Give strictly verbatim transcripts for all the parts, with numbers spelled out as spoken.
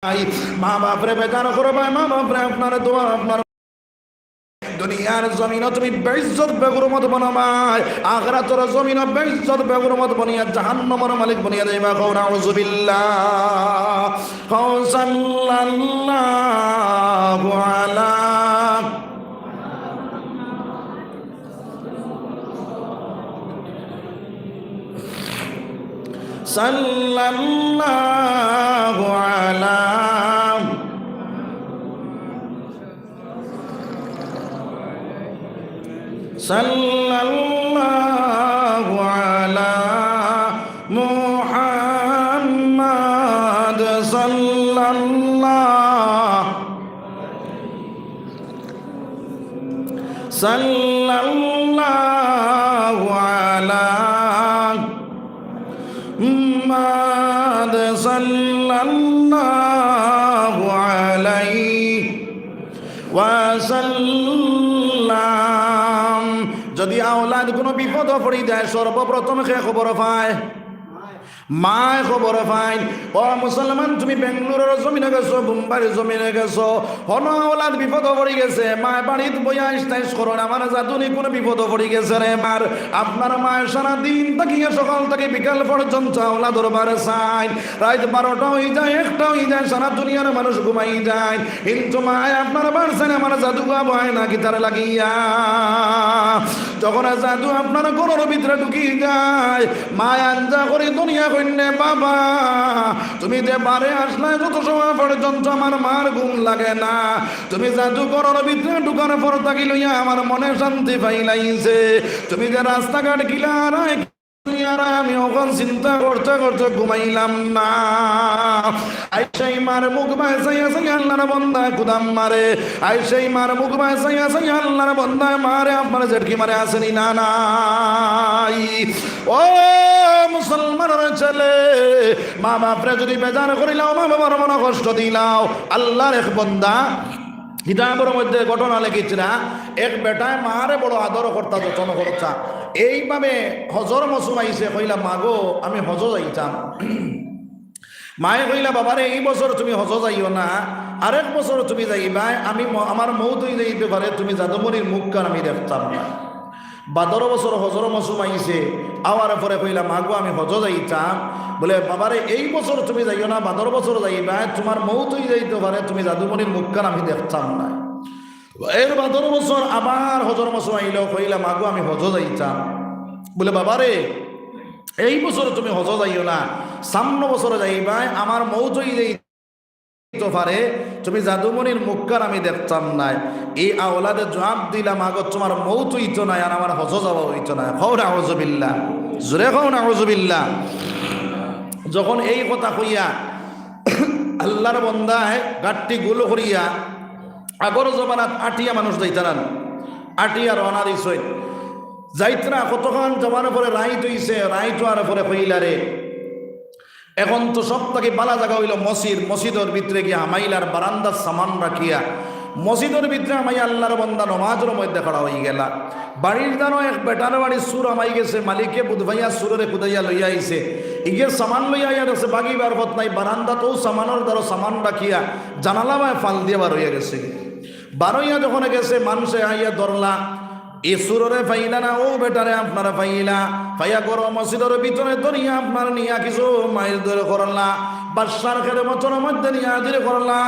মা বাপরে বেজার করবায়, মা বাপরে আপনার দোয়া, আপনার দুনিয়ার জমিনো তুমি বেইজ্জত বেহুরমত বনবায়, আখিরাতর জমিনো বেইজ্জত বেহুরমত বনিয়া জাহান্নামর মালিক বনিয়া যাইবা। কও নাউজুবিল্লাহ, কও সাল্লাল্লাহু আলা صلى الله على صلى الله على محمد صلى الله صلى الله على محمد صلى الله عليه وسلم। যদি আওলাদ কোনো বিপদো পড়ি যায়, সর্বপ্রথম কে খবর পায়? মায় খবর পাইন। ও মুসলমান, তুমি বেঙ্গালুরুর জমিনো গেছো, বোম্বাইর জমিনো গেছো, হনো আওলাদ বিপদো পড়ি গেছে, মায় বাড়িত বইয়া আইস তাইস করইন, আমার জাদুনি কোনো বিপদো পড়ি গেছে রে। আর আপনার মায় সারা দিন থাকিয়া সকাল থাকি বিকাল পর্যন্ত আওলাদর বারে চাইন, রাইত বারোটা অই যায়, একটা অই যায়, সারা দুনিয়ার মানুষ ঘুমাই যায়, কিন্তু মায় আপনার বারে চাইন, আমার জাদু বাবু আয় না কিতার লাগিয়া। যখন জাদু আপনার ঘরর ভিতরে ঢুকি যায়, মায় আঞ্জা করি দুনিয়া কইন্নে, "বাবা, তুমি যে বারে আসলায়, যত সময় পর্যন্ত আমার মার ঘুম লাগে না, তুমি জাদু ঘরর ভিতরে ঢুকার পর থাকি লইয়া আমার মনে শান্তি পাইলাইছে। তুমি যে রাস্তাঘাট গিলা আর আয়, আর আমি অখন চিন্তা করতে করতে ঘুমাইলাম না।" আইসা ই মার মুখ বায় চাইয়া চাইয়া আল্লার বন্দায় কুদাম মারে। আইসা ই মার মুখ বায় চাইয়া চাইয়া আল্লার বন্দায় মারে, আপনার জেটকি মারে, আছেনি না নাই? ও মুসলমানর ছেলে, মা বাপরে যদি বেজার করিলাও, মা বাবার মনো কষ্ট দিলাও, আল্লার এক বন্দা কিতাবর মধ্যে ঘটনা লেখিছরা, এক বেটায় মারে বড় আদর করতা, যতন করতা। এইভাবে হজর মৌসুম আইছে, কইলা, "মাগো, আমি হজো যাইতাম।" মায়ে কইলা, "বাবারে, এই বছর তুমি হজো যাইও না, আরেক বছর তুমি যাইবায়, আমি ম-, আমার মউত অই যাইতো পারে, তুমি জাদুমণির মুখখান আমি দেখতাম না।" বাদর বছর হজর মৌসুম আইছে, আওয়ার পরে কইলা, "মাগো, আমি হজো যাইতাম।" বলে, "বাবারে, এই বছর তুমি যাইও না, বাদর বছর যাইবায়, তুমার মউত অই যাইতো পারে, তুমি জাদুমণির মুখখান আমি দেখতাম না।" এর বাদর বছর আবার হজর মৌসুম আইলো, কইলা, "মাগো, আমি হজো যাইতাম।" বলে, "বাবারে, এই বছর তুমি হজো যাইও না, সামনো বছর যাইবায়, আমার মউত অই যাইতো পারে, তুমি জাদুমণির মুখখান আমি দেখতাম নায়।" এই আওলাদে জুয়াব দিলা, "মাগো, তুমার মউত অইতো নায়, আর আমার হজো যাওয়া অইতো নায়।" কও নাউজুবিল্লাহ, জোরে কও নাউজুবিল্লাহ। যখন এই কথা কইয়া আল্লার বন্দায় গাট্টি গুল করিয়া, আগর জমানাত আটিয়া মানুষ যাইতা না, আটিয়া রওনা দিছইন। যাইতরা কতখান যাওয়ার পরে রাইত অইছে, রাইত অওয়ার পরে কইলা, "রে, এখন তো সব থাকি ভালা জাগা অইলো মসজিদ, মসজিদর ভিতরে গিয়া হামাইলার বারান্দাত সামান রাখিয়া মসজিদর ভিতরে হামাইয়া আল্লার বন্দা নমাজর মধ্যে খাড়া অইগেলা।" বাড়ির দ্বারো এক বেটার বাড়ি চুর হামাই গেছে, মালিকে বুধ ভাইয়া চুররে কুদাইয়া লইয়া আইছে। ইগে সামান লইয়া আইয়া দেখছে, বাগিবার পথ নাই, বারান্দাত অউ সামানর দ্বারো সামান রাখিয়া জানালা বায় ফাল দিয়া বার অইয়া গেছে। বার অইয়া যখন গেছে, মানষে আইয়া ধরলা, ই চুররে পাইলা না, অউ বেটারে আপনারা পাইলা, পাইয়া ঘরো মসজিদর ভিতরে ধরিয়া আপনারা নিয়া কিছু মাইর দর করলা, বাদশার খেদমতর মধ্যে নিয়া হাজির করলা।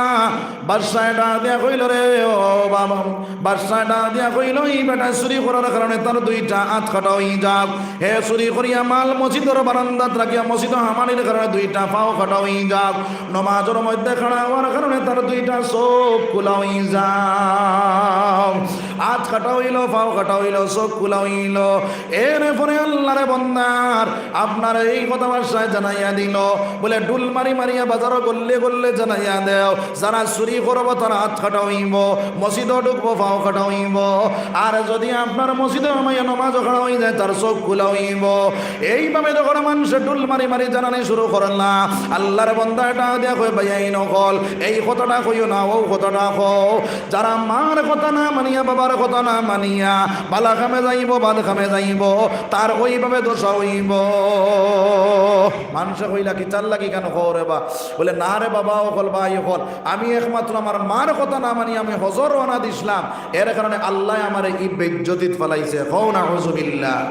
বাদশায় ডাক দিয়া কইলো, "রে ও বাবা।" বাদশায় ডাক দিয়া কইলো, "ই বেটায় চুরি করার কারণে তার দুইটা আত কাটা অই যাউক।" হে চুরি করিয়া মাল মসজিদর বারান্দাত রাখিয়া মসজিদো হামানির কারণে দুইটা পাও কাটা অই যাউক, নমাজর মধ্যে খাড়া অওয়ার কারণে তার দুইটা চউখ খুলা অই যাউক, আত কাটা অইলো, পাও কাটা অইলো, চউখ খুলা অইলো। এর পরে আল্লার বন্দার আপনারে এই কথা বাদশায় জানাইয়া দিলো, বলে, "ঢুল মারি মারিয়া বাজারো গল্লে গল্লে জানাইয়া দেও, যারা চুরি করবো তার আত কাটা অইবো, মসজিদো ঢুকবো পাও কাটা অইবো, আর যদি আপনার মসজিদো হামাইয়া নমাজো খাড়া অই যায় তার চউখ খুলা অইবো।" এইভাবে যখন মানষে ঢুল মারি মারি জানানি শুরু করলা, আল্লার বন্দায় ডাক দিয়া কয়, "ভাইয়াইন অকল, এই কথাটা কইও না, অউ কথাটা কও। যারা মার কথা না মানিয়া বাবা কথা না মানিয়া বালা কামে যাইবো, বাদ কামে যাইবো, তার ওইভাবে দশা অইবো। মানষে কইলা, "কিতার লাগি কেন কও রে বা?" বলে, "না রে বাবা অকল, ভাই অকল, আমি একমাত্র আমার মার কথা না মানিয়া আমি হজো রওয়ানা দিছলাম, এর কারণে আল্লায় আমারে ই বেইজ্জতিত ফালাইছে।" কও নাউজুবিল্লাহ।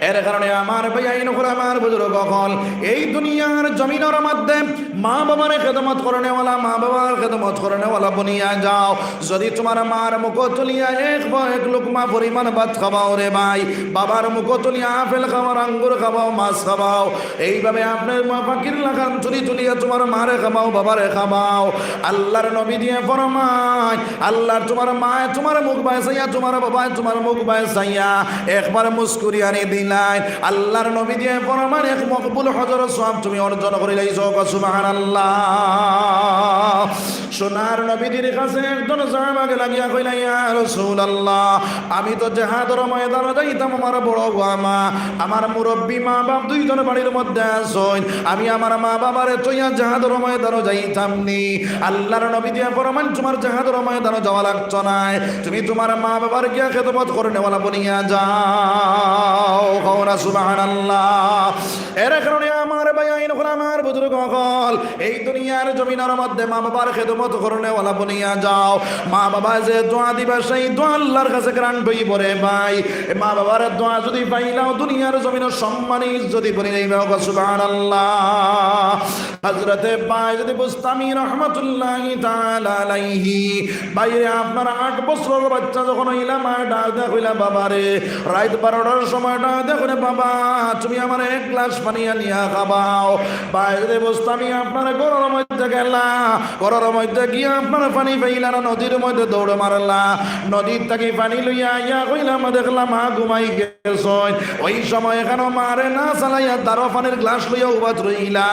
এর কারণে আমার ভাইয়াইন অকল, আমার বুজুর্গ অকল, এই দুনিয়ার জমিনর মধ্যে মা বাবার খেদমত করনেওয়ালা, মা বাবার খেদমত করনেওয়ালা বনিয়া যাও। যদি তুমার মার মুখো তুলিয়া এক ব-, এক লুকমা পরিমাণ ভাত খাবাও রে ভাই, বাবার মুখো তুলিয়া আপেল খাবাও, আঙ্গুর খাবাও, মাছ খাবাও, এইভাবে আপনে মা পাখির লাখান তুলি তুলিয়া তুমার মারে খাবাও, বাবারে খাবাও। আল্লার নবীজিয়ে ফরমাইন, আল্লার তুমার মায় তুমার মুখ বায় চাইয়া, তুমার বাবায় তুমার মুখ বায় চাইয়া একবার মুস্কুরিয়ানি দিলাইন। আল্লার নবীজিয়ে ফরমাইন, এক মকবুল হজর সওয়াব তুমি অর্জন করিলাইছো। কও সুবহানাল্লাহ। সোনার নবীজির কাছে একজন সাহাবা গেলা গিয়া কইলা, "ইয়া রাসূলুল্লাহ, আমি তো জেহাদর ময়দানো যাইতাম, আমার বড় গুয়ামা, আমার মুরব্বি মা বাপ দুইজন বাড়ির মধ্যে আছইন, আমি আমার মা বাবারে থইয়া জেহাদর ময়দানো যাইতাম নি।" আল্লার নবীজিয়ে ফরমাইন, "তুমার জেহাদর ময়দানো যাওয়া লাগতো নায়, তুমি তুমার মা বাবার গিয়া খেদমত করনেওয়ালা বনিয়া যাও।" কও না সুবহানাল্লাহ। এর কারণে আমার ভাইয়াইন অকল, আমার বুজুর্গ অকল, এই দুনিয়ার জমিনর মধ্যে মা বাবার খেদমত করনেওয়ালা বনিয়া যাও। মা বাবায় যে দোয়া দিবা, সেই দোয়া আল্লার কাছে গ্রান্ট অইবো রে ভাই। এ মা বাবার দোয়া যদি পাইলাও, দুনিয়ার জমিনো সম্মানে ইজ্জতি বনি যাইবা। কও সুবহানাল্লাহ। হযরতে বায়েজিদ বুস্তামি রহমাতুল্লাহি তাআলা আলাইহি, ভাইরে, আপনার আট বছরর বাচ্চা যখন অইলা, মায় ডাক দিয়া কইলা, "বাবারে।" রাইত বারোটার সময় ডাক দিয়া কইলা, "বাবা, তুমি আমারে এক গ্লাস পানি আনিয়া খাবাও।" বায়েজিদ বুস্তামি আপনার ঘরর মধ্যে গেলা, ঘরর মধ্যে গিয়া আপনার পানি পাইলা না, নদীর মধ্যে দৌড় মারলা, নদীর থাকি পানি লইয়া আইয়া কইলা, "মা, দেখলাম মা ঘুমাই গেছইন।" ওই সময় কেনো মারে না চালাইয়া দারো পানির গ্লাস লইয়া উবাত রইলা।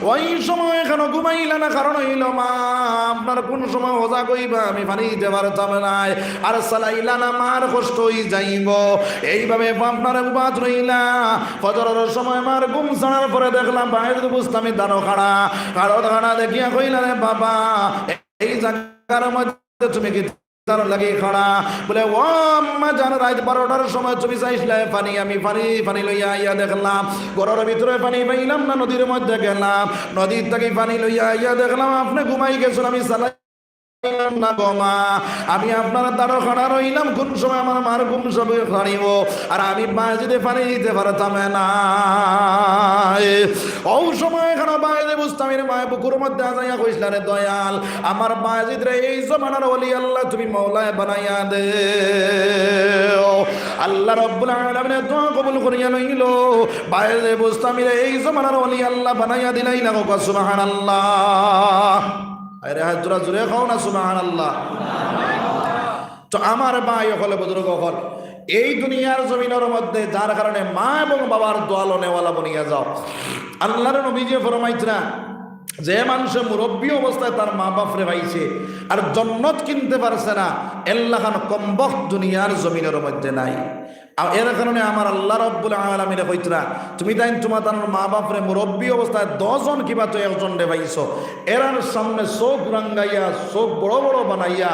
ওই সময় কেনো ঘুমাইলা না, কারণ অইলো মা আপনার কোন সময় হজাগ অইবা আমি পানি দিতে পারতাম নায়। আর চালাইলা না, মার কষ্ট অই যাইবো। এইভাবে আপনারে উবাত রইলা। ফজরর সময় মার ঘুম ছাড়ার পরে দেখলাম বায়েজিদ বুস্তামি দারো খাড়া, খাড়ো খাড়া দেখিয়া কইলা, "রে বাবা, এই জাগার মধ্যে তুমি কিতার লাগি খাড়া?" বলে, "ও আম্মা জান, রাইত বারোটার সময় তুমি চাইছলায় পানি, আমি পানি, পানি লইয়া আইয়া দেখলাম, ঘরর ভিতরে পানি পাইলাম না, নদীর মধ্যে গেলাম, নদীর থাকি পানি লইয়া আইয়া দেখলাম আপনে ঘুমাই গেছইন, আমি চালাইলাম না গো মা, আমি আপনার দারো খাড়া রইলাম, কোন সময় আমার মার ঘুম সবে ছাড়িবো, আর আমি বায়েজিদে পানি দিতে পারতাম না।" ওই সময় কেনো বায়েজিদ বুস্তামির মায় বুকুর মধ্যে আজাইয়া কইছলা, "রে দয়াল, আমার বায়েজিদ রে, এই জমানার ওলি আল্লাহ তুমি মওলায় বানাইয়া দেও।" আল্লাহ রাব্বুল আলামিনে দোয়া কবুল করিয়া লইলো। বায়েজিদ বুস্তামিরে এই জমানার ওলি আল্লাহ বানাইয়া দিলাইলা। কও সুবহানাল্লাহ। আরে হাত জোরা জোরে কও না সুবহানাল্লাহ। তো আমার ভাই অকল, বুজুর্গ অকল, এই দুনিয়ার জমিনর মধ্যে যার কারণে মা এবং বাবার দোয়া লনেওয়ালা বনিয়া যাও। আল্লার নবীজিয়ে ফরমাইতরা, যে মানষে মুরব্বি অবস্থায় তার মা বাপরে পাইছে আর জন্নত কিনতে পারছে না, এর লাখান কমবখত দুনিয়ার জমিনর মধ্যে নাই। আর এর কারণে আমার আল্লাহ রাব্বুল আলামিনে কইতরা, তুমি তাইন তুমার তান মা বাপরে মুরব্বি অবস্থায় দশ জন কিবা তো একজনরে পাইছো, এরার সামনে চোখ রাঙ্গাইয়া, চোখ বড় বড় বানাইয়া,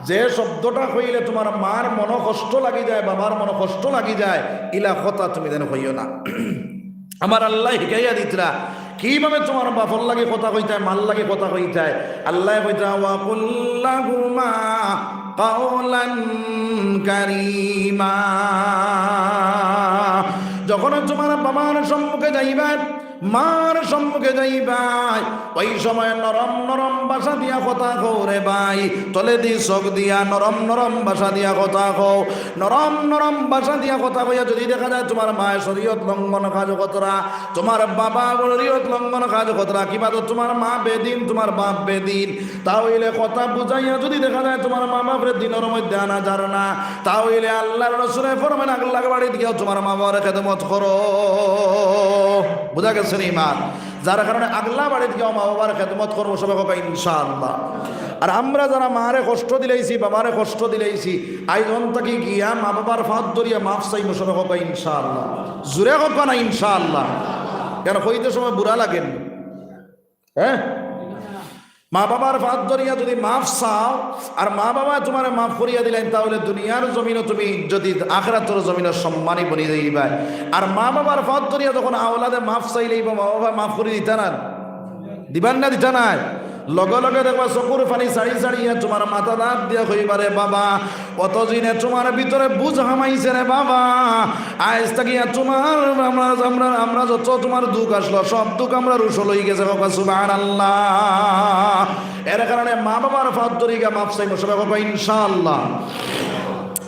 যে শব্দটা কইলে তুমার মার মনো কষ্ট লাগি যায়, বাবার মনো কষ্ট লাগি যায়, ইলা কথা তুমি যেন কইও না। আমার আল্লায় হিকাইয়া দিতরা, কিভাবে তুমার বাপর লাগি কথা কইতায়, মার লাগি কথা কইতায়। আল্লায় কইতরা, "ওয়া কুল লাহুমা কাওলান কারীমা।" যখন তুমার বাবার সম্মুখে যাইবায়, মার সম্মুখে যাইবায়, ওই সময় নরম নরম ভাষা দিয়া কথা কও রে ভাই, তলেদি চোখ দিয়া নরম নরম ভাষা দিয়া কথা কও। নরম নরম ভাষা দিয়া কথা কইয়া যদি দেখা যায় তুমার মায় শরীয়ত লঙ্ঘন কাজ করতরা, তুমার বাবা শরীয়ত লঙ্ঘন কাজ করতরা, কিবা তো তুমার মা বেদিন, তুমার বাপ বেদিন, তা অইলে কথা বুঝাইয়া যদি দেখা যায় তুমার মা বাপরে দিনর মধ্যে আনা যার না, তা অইলে আল্লার রসুলে ফরমাইন, আগলার বাড়িত গিয়াও তুমার মা বাবার খেদমত করো। বুঝা গেছে নি মা? যার কারণে আগলা বাড়িত গিয়াও মা বাবার খেদমত করবো, সবে কও ইনশাআল্লাহ। আর আমরা যারা মারে কষ্ট দিলাইছি, বাবারে কষ্ট দিলাইছি, আইজ অন থাকি গিয়া মা বাবার পাও ধরিয়া মাফ চাইমু, সবে কও ইনশাআল্লাহ। জোরে কও না ইনশাআল্লাহ। কেন কইতে সময় বুরা লাগেনি? হ্যাঁ? মা বাবার পাও ধরিয়া যদি মাফ চাও, আর মা বাবা তুমারে মাফ করিয়া দিলাইন, তাহলে দুনিয়ার জমিনো তুমি যদি আখিরাতর জমিনো সম্মানী বনি যাইবায়। আর মা বাবার পাও ধরিয়া যখন আওলাদে মাফ চাইলাইবো, মা বাবা মাফ করি দিতা না, দিবা না, দিতা নায়? লগে লগে দেখবা চকুর পানি ছাড়ি ছাড়িয়া তুমার মাথাত আত দিয়া কইবা, "রে বাবা, অত দিনে তুমার ভিতরে বুঝ হামাইছে রে বাবা, আইজ থাকিয়া তুমার, আমরা, আমরা, আমরা যত তুমার দুখ আছলো, সব দুখ আমরার উসল অইগেছে।" কও সুবহানাল্লাহ। এর কারণে মা বাবার পাও ধরিয়া মাফ চাইমু, সবে কও ইনশাআল্লাহ।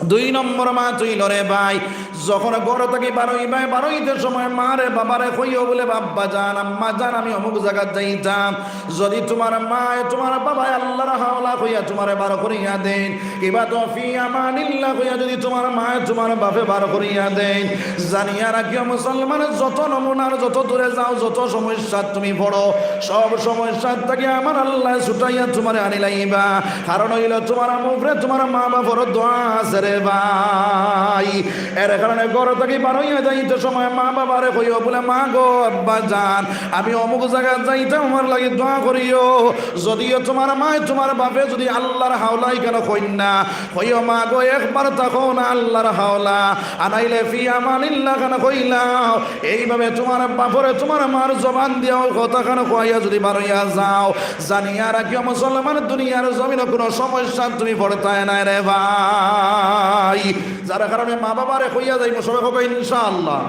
দুই নম্বর মাত অইলো রে ভাই, যখন ঘর থাকি বারইবায়, বারইতে সময় মারে বাবারে কইও বুলে, "আব্বা জান, আম্মা জান, আমি অমুক জাগাত যাইতাম।" যদি তুমার মায়, তুমার বাবায় আল্লার হাওলা কইয়া তুমারে বার করিয়া দেইন, কিবা তো ফি আমানিল্লাহ কইয়া যদি তুমার মায়, তুমার বাপে বার করিয়া দেইন, জানিয়া রাখিও মুসলমান, যত নমুনার, যত দূরে যাও, যত সমস্যাত তুমি পড়ো, সব সমস্যাত থাকি আমার আল্লায় ছুটাইয়া তুমারে আনিলাইবা। কারণ অইলো তুমার উপরে তুমার মা বাপর দোয়া আছে রে ভাই। এর কারণে ঘর থাকি বারইয়া যাইতে সময় মা বাবারে কইও বুলে, "মা গো, আব্বা জান, আমি অমুক জাগাত যাইতাম, আমার লাগি দোয়া করিও।" যদিও তুমার মায়, তুমার বাপে যদি আল্লার হাওলা ইখান কইন না, কইও, "মা গো, একবার থাকো না আল্লার হাওলা, আনাইলে ফি আমানিল্লাহ খান কইলাও।" এইভাবে তুমার বাপরে তুমার মার জবান দিয়াও কথাখান কওয়াইয়া যদি বারইয়া যাও, জানিয়া রাখিও মুসলমান, দুনিয়ার জমিনো কুনু সমস্যাত তুমি পড়তায় নায় রে ভাই। যার কারণে মা বাবারে কইয়া যাইমু, সবে কও ইনশাআল্লাহ।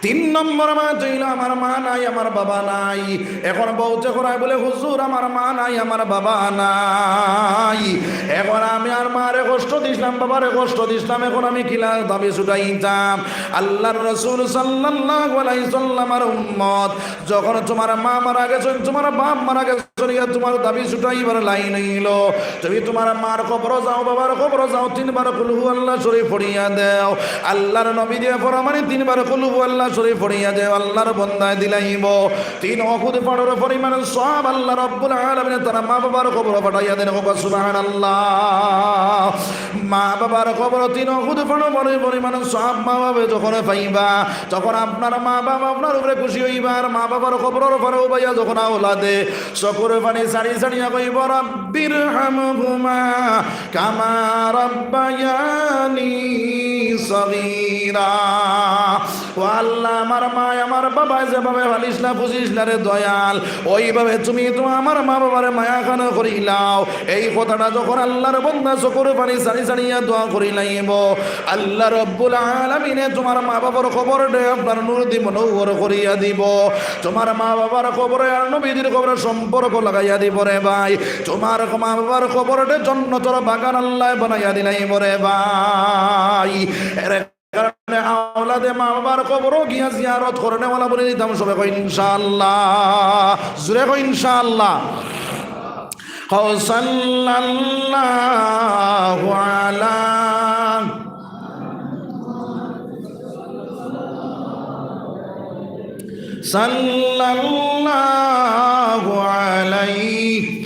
তিন নম্বর মাত অইলো, আমার মা নাই, আমার বাবা নাই। এখন বউতে কইরায় বুলে, "হুজুর, আমার মা নাই, আমার বাবা নাই। এখন আমি আর মারে কষ্ট দিছলাম, বাবারে কষ্ট দিছলাম, এখন আমি কিলা দাবি ছুটাইতাম?" আল্লার রসুল সাল্লাল্লাহু আলাইহি সাল্লামর উম্মত, যখন তুমার মা মারা গেছইন, তুমার বাপ মারা গেছইন, ইয়া তুমার দাবি ছুটাইবার লাইন অইলো, তুমি তুমার মার কবরো যাও, বাবার কবরো যাও, তিনবার কুল হু আল্লাহ শরীফ পড়িয়া দেও। আল্লার নবী দিয়া ফরমানি, তিনবার কুল হু আল্লাহ শরীফ পড়িয়া দেও, আল্লার বন্দায় দিলাইবো। তিন উহুদ পাহাড়র পরিমাণ সওয়াব আল্লাহ রাব্বুল আলামিনে তার মা বাবার কবরো পাঠাইয়া দেইন। কও সুবহানাল্লাহ। মা বাবার কবরো তিন উহুদ পাহাড়র পরিমাণ সওয়াব মা বাবায় যখন পাইবা, তখন আপনার মা বাবা আপনার উপরে খুশি অইবা। আর মা বাবার কবরর পারে উবাইয়া যখন আওলাদে চকুর পানি ছাড়ি ছাড়িয়া কইবো, "রাব্বির হামহুমা কামা রাব্বায়ানি সগীরা।" ও আল্লাহ, আমার মায় আমার বাবায় যেভাবে পালিছলা পুষিছলা রে দয়াল, ওইভাবে তুমি তো আমার মা বাবারে মায়া খান করিলাও। এই কথাটা যখন আল্লার বন্দা চকুর পানি ছাড়ি ছাড়িয়া দোয়া করিলাইবো, আল্লাহ রব্বুল আলামিনে তুমার মা বাবার কবররে আপনার নূর দি মনোহর করিয়া দিবো। তুমার মা বাবার কবরে আর নবীজির কবরে সম্পর্ক লাগাইয়া দিবো রে ভাই। তুমার মা বাবার কবররে জন্নতর বাগান আল্লায় বানাইয়া দিলাইবো রে ভাই। এর কারণে আওলাদে মা বাবার কবরো গিয়া জিয়ারত করনেওয়ালা বনি দিতাম সবে কও ইনশাআল্লাহ। জুরে কও ইনশাআল্লাহ। কও সাল্লাল্লাহু আলা, সাল্লাল্লাহু আলাইহি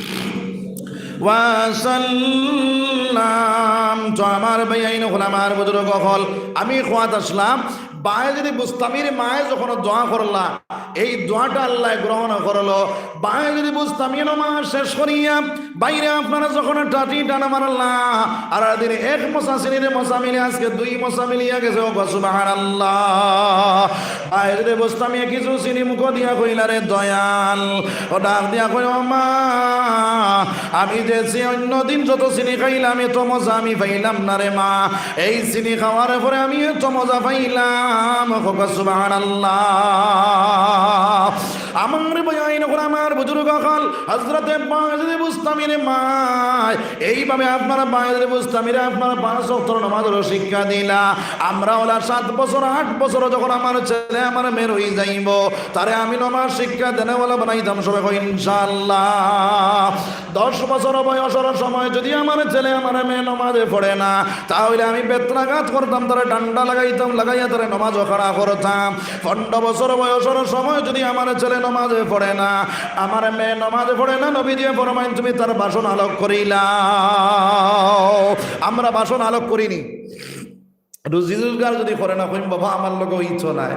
ওয়াসাল্লাম। তো আমার ভাইয়াইন অকল, আমার বুজুর্গ অকল, আমি কওয়াত আছলাম, বায়েজিদ বুস্তামির মায়ে যখন দোয়া করলা, এই দোয়াটা আল্লায় গ্রহণ করলো। বায়েজিদ বুস্তামি নমাজ শেষ করিয়া বাইরে আপনারা যখন টাটি টানা মারলা, আর দিন এক মশা চিনির মশা মিলে আজকে দুই মশা মিলিয়া গেছে। ও সুবহানাল্লাহ। বায়েজিদ বুস্তামিয়ে কিছু চিনি মুখো দিয়া কইলা, "রে দয়াল।" ও ডাক দিয়া কয়, "ও মা, আমি যে চি-, অন্য দিন যত চিনি খাইলাম, এত মজা আমি পাইলাম না রে মা। এই চিনি খাওয়ার পরে আমি এত মজা পাইলাম।" কও সুবহানাল্লাহ। আমার ভাইয়াইন অকল, আমার বুজুর্গ অকল, হযরতে বায়েজিদ বুস্তামির মায় এইভাবে আপনারা বায়েজিদ বুস্তামিরে আপনারা পাঁচ ওয়াক্তর নামাজর শিক্ষা দিলা। আমরা অলা সাত বছর, আট বছর যখন আমার ছেলে আমার মেয়ে অই যাইবো, তারে আমি নামাজ শিক্ষা দেনেওয়ালা বানাইতাম সবে কও ইনশাআল্লাহ। দশ বছর বয়সর সময় যদি আমার ছেলে আমার মেয়ে নামাজে পড়ে না, তাহলে আমি বেত্রাঘাত করতাম, তারে ডান্ডা লাগাইতাম, লাগাইয়া তারে নামাজো খাড়া করতাম। পনেরো বছর বয়সর সময় যদি আমার ছেলে নামাজে পড়ে না, আমার মেয়ে নামাজে পড়ে না, নবীজিয়ে ফরমাইন, "তুমি তার বাসন আলোক করিলাও।" আমরা বাসন আলোক করিনি। রুজি রোজগার যদি করে না, কইন, "বাবা, আমার লগে অইতো নায়।"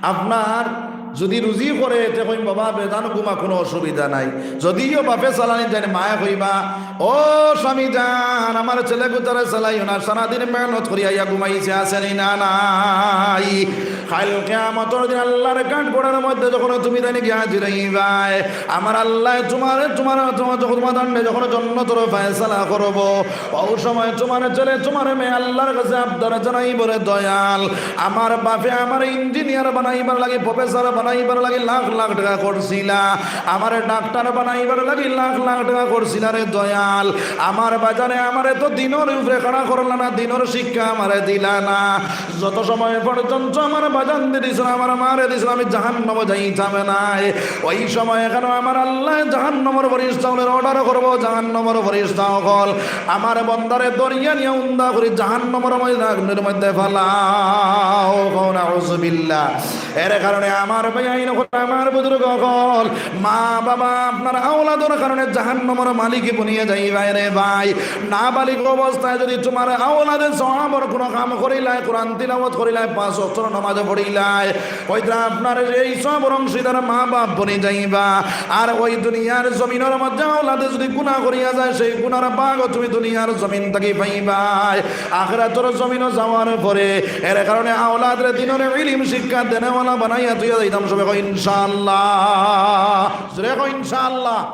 আপনার যদি রুজি করে, তে কইম, "বাবা, বেজান ঘুমা, কুনু অসুবিধা নাই।" যদিও বাপে চালানি জানে, মায়ে কইবা, "ও স্বামী জান, আমার ছেলে গুতারে চালাইও না, সারাদিন মেহনত করি আইয়া ঘুমাইছে, আছে নি না নাই?" কাইল কিয়ামতর দিন আল্লার কাঠগড়ার মধ্যে যখন তুমি তাইন গিয়া হাজির অইবায়, আমার আল্লায় তুমারে, তুমার, তুমার, যখন তুমার জন্য যখন জন্নতর ফয়সালা করবো, অউ সময় তুমার ছেলে, তুমার মেয়ে আল্লার কাছে আবদার জানাইবো, "রে দয়াল, আমার বাপে আমারে ইঞ্জিনিয়ার বানাইবার লাগি, প্রফেসর বানাইবার লাগি লাখ লাখ টেকা খরচ করছিলা, আমারে ডাক্তার বানাইবার লাগি লাখ লাখ টেকা খরচ করছিলা রে দয়াল। আমার বাজানে আমারে তো দিনর উপরে খাড়া করলা না, দিনর শিক্ষা আমারে দিলা না। যত সময় পর্যন্ত আমার বাজানরে দিছো না, আমার মারে দিছো না, আমি জাহান্নামো যাইতাম নায়।" অউ সময় কেন আমার আল্লায় জাহান্নামর ফিরিস্তা অকলরে অর্ডার করবো, "জাহান্নামর ফিরিস্তা অকল, আমার বন্দারে ধরিয়া নিয়া উন্দা করি জাহান্নামর মধ্যে, আগুনর মধ্যে ফালাও।" কও নাউজুবিল্লাহ। এর কারণে আমার ভাইয়াইন অকল, আমার বুজুর্গ অকল, মা বাবা আপনার আওলাদর কারণে জাহান্নামর মালিক বনিয়া যাইবায় রে ভাই। নাবালিগ অবস্থায় যদি তুমার আওলাদে সওয়াবর কুনু কাম করিলায়, কোরআন তিলাওয়াত করিলায়, পাঁচ ওয়াক্তর নামাজ পড়িলায়, অউ তো আপনার এই সওয়াবর অংশীদার মা বাপ বনি যাইবা। আর অউ দুনিয়ার জমিনর মধ্যে আওলাদে যদি গুনা করিয়া যায়, সেই গুনার ভাগও তুমি দুনিয়ার জমিন থাকি পাইবায় আখিরাতর জমিনো যাওয়ার পরে। এর কারণে আওলাদরে দিনর ইলিম শিক্ষা দেনেওয়ালা বানাইয়া থইয়া যাইতাম সবে, কও ইনশাআল্লাহ। জোরে কও ইনশাআল্লাহ।